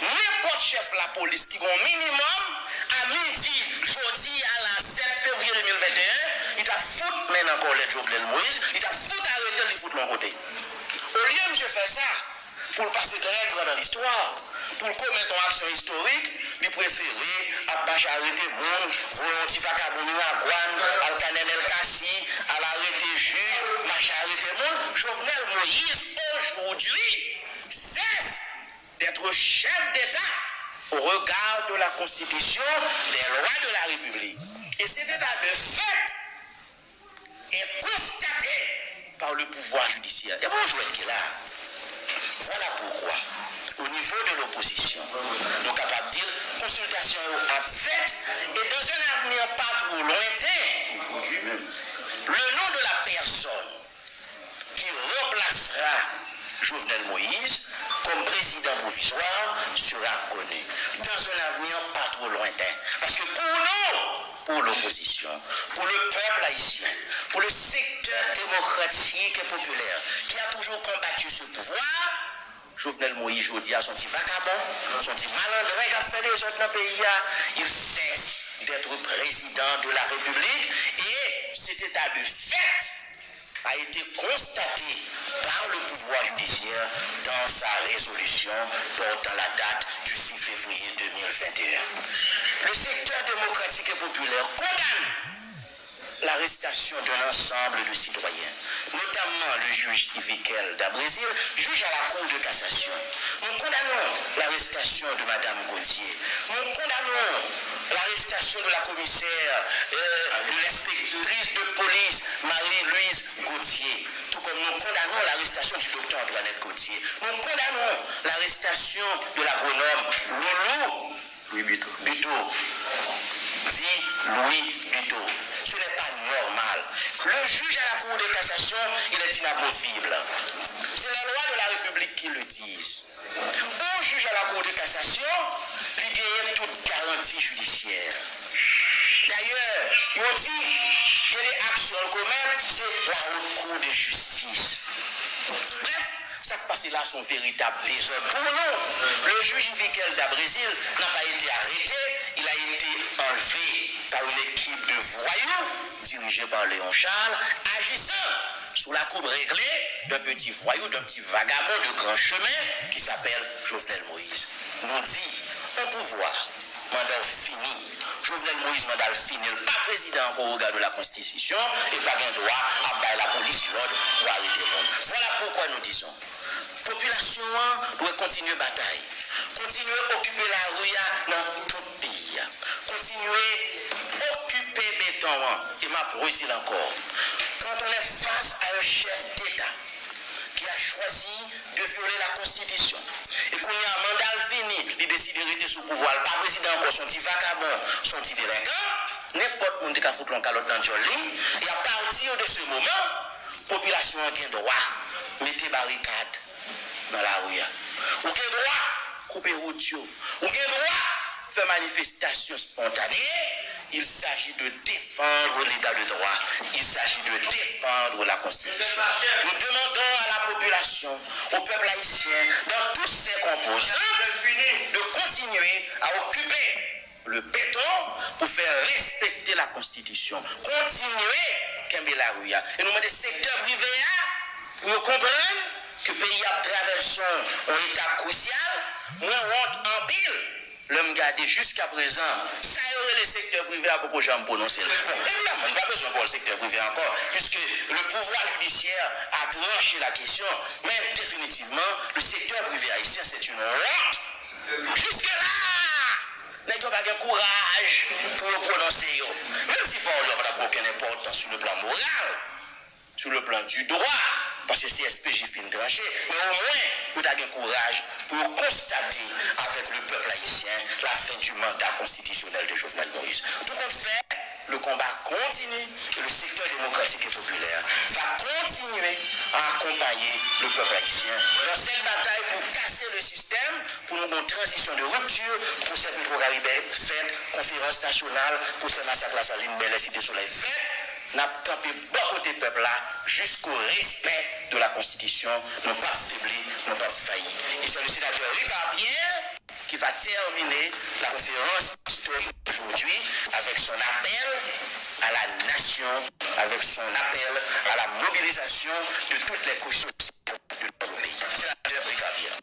nenpòt chèf lapolis ki gen yon minimòm, a midi jodi a la sèt fevriye de mil venteyen, li t ap fout men nan kòlèt Jovenel Moïse, li t ap fout arete l, li fout l yon kote. Olye misye fè sa, pou l pase trè gran nan listwa, pou l komèt yon aksyon istorik, li prefere ap mache arete moun, voye yon ti vakabon Miragwàn, al ka Nenel Cassy, al arete jij, mache arete moun. Jovenel Moïse, aujourd'hui, cesse d'être chef d'État au regard de la Constitution, des lois de la République. Et cet état de fait est constaté par le pouvoir judiciaire. E bon jwèt ki la. Voilà pourquoi, au niveau de l'opposition, nou kapab di l, konsiltasyon yo ap fèt, e dans un avenir pas trop lointain, le nom de la personne qui remplacera Jovenel Moïse comme président provisoire sera connu dans un avenir pas trop lointain. Parce que pour nous, pour l'opposition, pour le peuple haïtien, pour le secteur démocratique et populaire qui a toujours combattu ce pouvoir, Jovenel Moïse, jodi a, se yon ti vakabon, se yon ti malandren k ap fè dezòd nan peyi a. Il cesse d'être président de la République et cet état de fait a été constatée par le pouvoir judiciaire dans sa résolution portant la date du six février deux mille vingt et un. Le secteur démocratique et populaire condamne l'arrestation d'un ensemble de citoyens, notamment le juge Yvikel Dabrésil, juge à la Cour de cassation. Nous condamnons l'arrestation de Madame Gauthier. Nous condamnons l'arrestation de la commissaire, euh, de l'inspectrice de police Marie-Louise Gauthier, tout comme nous condamnons l'arrestation du docteur Antoinette Gauthier. Nous condamnons l'arrestation de l'agronome Loulou Louis Buteau. Buteau, dit Louis Buteau. Ce n'est pas normal. Le juge à la Cour de cassation, il est inamovible. C'est la loi de la République qui le dit. Yon jij a la Cour de cassation, li genyen tout garanti jidisyè. Dayè, yo di, gen de aksyon l komèt, se la Haute Cour de Justice. Bref, sa k pase la se yon veritab dezòd. Pour nous, le juge Yvikel Dabrésil n'a pas été arrêté, il a été enlevé par une équipe de voyous dirigée par Léon Charles, agissant sous la coupe réglée d'un petit voyou, d'un petit vagabond de grand chemin qui s'appelle Jovenel Moïse. Nou di, yon pouvwa, manda w fini. Jovenel Moïse manda l fini, l pa prezidan ankò o rega de la konstitisyon, e pa gen dwa ap bay lapolis lòd pou arete moun. Voilà pourquoi nous disons, popilasyon an dwe kontinye batay, kontinye okipe lari a nan tout peyi a, kontinye okipe beton an, e m ap redi l ankò, quand on est face à un chef d'État qui a choisi de violer la Constitution, e kounye a manda l fini, li deside rete sou pouvwa, l pa prezidan ankò, s on ti vakabon, s on ti delenkan, nenpòt moun te ka fout l yon kalòt nan dyòl li, e à partir de ce moment, popilasyon an gen dwa mete barikad nan lari a. Ou gen dwa koupe wout yo. Ou gen dwa fè manifestasyon spontanée. Il s'agit de défendre l'état de droit. Il s'agit de défendre la Constitution. Nous demandons à la population, au peuple haïtien, dans toutes ses composantes, de continuer à occuper le béton pour faire respecter la Constitution. Kontinye kenbe lari a. E nou mande sektè prive a pou yo konprann ke peyi a ap travèse yon etap krisyal. Mwen wont anpil lè m gade jiskaprezan sa yo rele sektè prive a poko janm pwononse l. Bon, evidaman, li pa bezwen pawòl sektè prive a ankò, puisque le pouvoir judiciaire a tranché la question, mais définitivement, le secteur privé haïtien, c'est une honte. Jusque-là, nèg yo pa gen kouraj pou yo pwononse yo. Menm si pawòl yo pa t ap gen okenn enpòtans sou le plan moral, sou le plan du droit, paske C S P J fin tranche, men omwen yo ta gen kouraj pou yo konstate avec le peuple haïtien la fin du mandat constitutionnel de Jovenel Moïse. Tout compte fait, le combat continue et le secteur démocratique et populaire va continuer à accompagner le peuple haïtien dans cette bataille pour casser le système, pou nou gen yon tranzisyon de rupture, pwosè Petro Caribe fèt, konferans nasyonal, pwosè masak Lasalin, Bèlè, Site Solèy fèt. N ap kanpe bò kote pèp la jusqu'au respect de la Constitution. Nou p ap febli, nou p ap fayi. Et c'est le sénateur Ricard Pierre qui va terminer la conférence historique aujourd'hui avec son appel à la nation, avec son appel à la mobilisation de toutes les couches sociales de notre pays. Sénateur Ricard Pierre.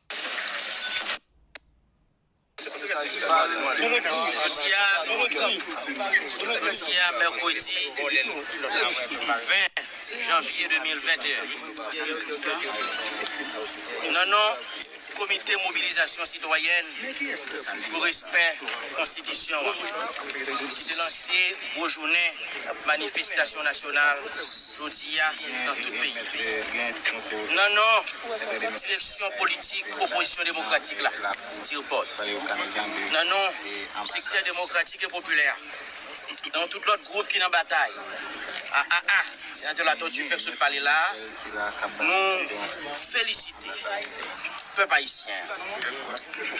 Jodi a, jodi a, mèkredi ven janvye de mil venteyen, nan non Komite Mobilizasyon Sitwayèn pou Respè Konstitisyon an, ki te lanse gwo jounen manifestasyon nasyonal jodi a nan tout peyi a. Nan non direksyon politik Opozisyon Demokratik la, DIRPOD, nan non sektè demokratik e popilè a, nan tout lòt gwoup ki nan batay, A A A, Senatè Latortue fèk sot pale la a, nou felisite pèp ayisyen an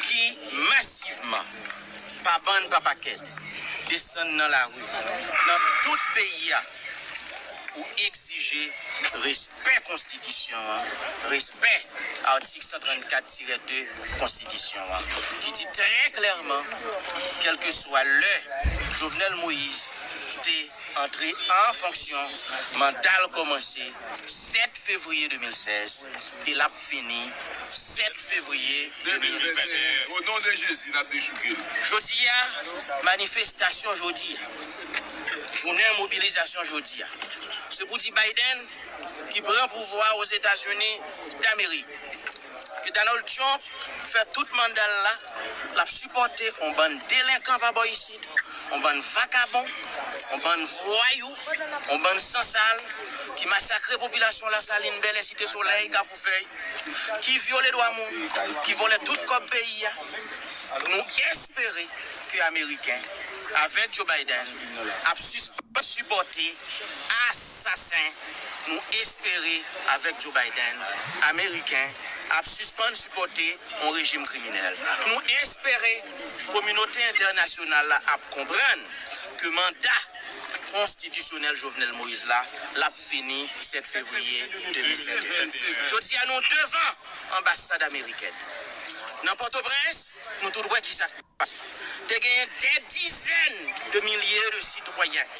ki masivman, pa bann, pa pakèt, desann nan lari nan tout peyi a pou egzije respè konstitisyon an, respè atik san trannkat tirè de konstitisyon an, ki di trè klèman, kèlkeswa lè Jovenel Moïse te antre an fonksyon, manda l kòmanse sèt fevriye de mil sèz e l ap fini sèt fevriye de mil venteyen. O non de Jezi, n ap dechouke l. Jodi a, manifestasyon jodi a, jounen mobilizasyon jodi a, se pou di Biden ki pran pouvwa Ozetazini Damerik, ke Donald Trump fè tout manda l la, l ap sipòte yon bann delenkan pa bò isit, yon bann vakabon, yon bann vwayou, yon bann sansal ki masakre popilasyon Lasalin, Bèlè, Site Solèy, Kafou Fèy, ki vyole dwa moun, ki vòlè tout kòb peyi a. Nou espere ke Ameriken, avèk Joe Biden, ap sispann sipòte asasen. Nou espere, avèk Joe Biden, Ameriken ap sispann sipòte yon rejim kriminèl. Nou espere kominote entènasyonal la ap konprann ke manda konstitisyonèl Jovenel Moïse la, l ap fini sèt fevriye de mil venteyen. Jodi a, nou devan anbasad amerikèn. Nan Pòtoprens, nou tout wè ki sa k pase. Te genyen dè dizèn de milye de sitwayen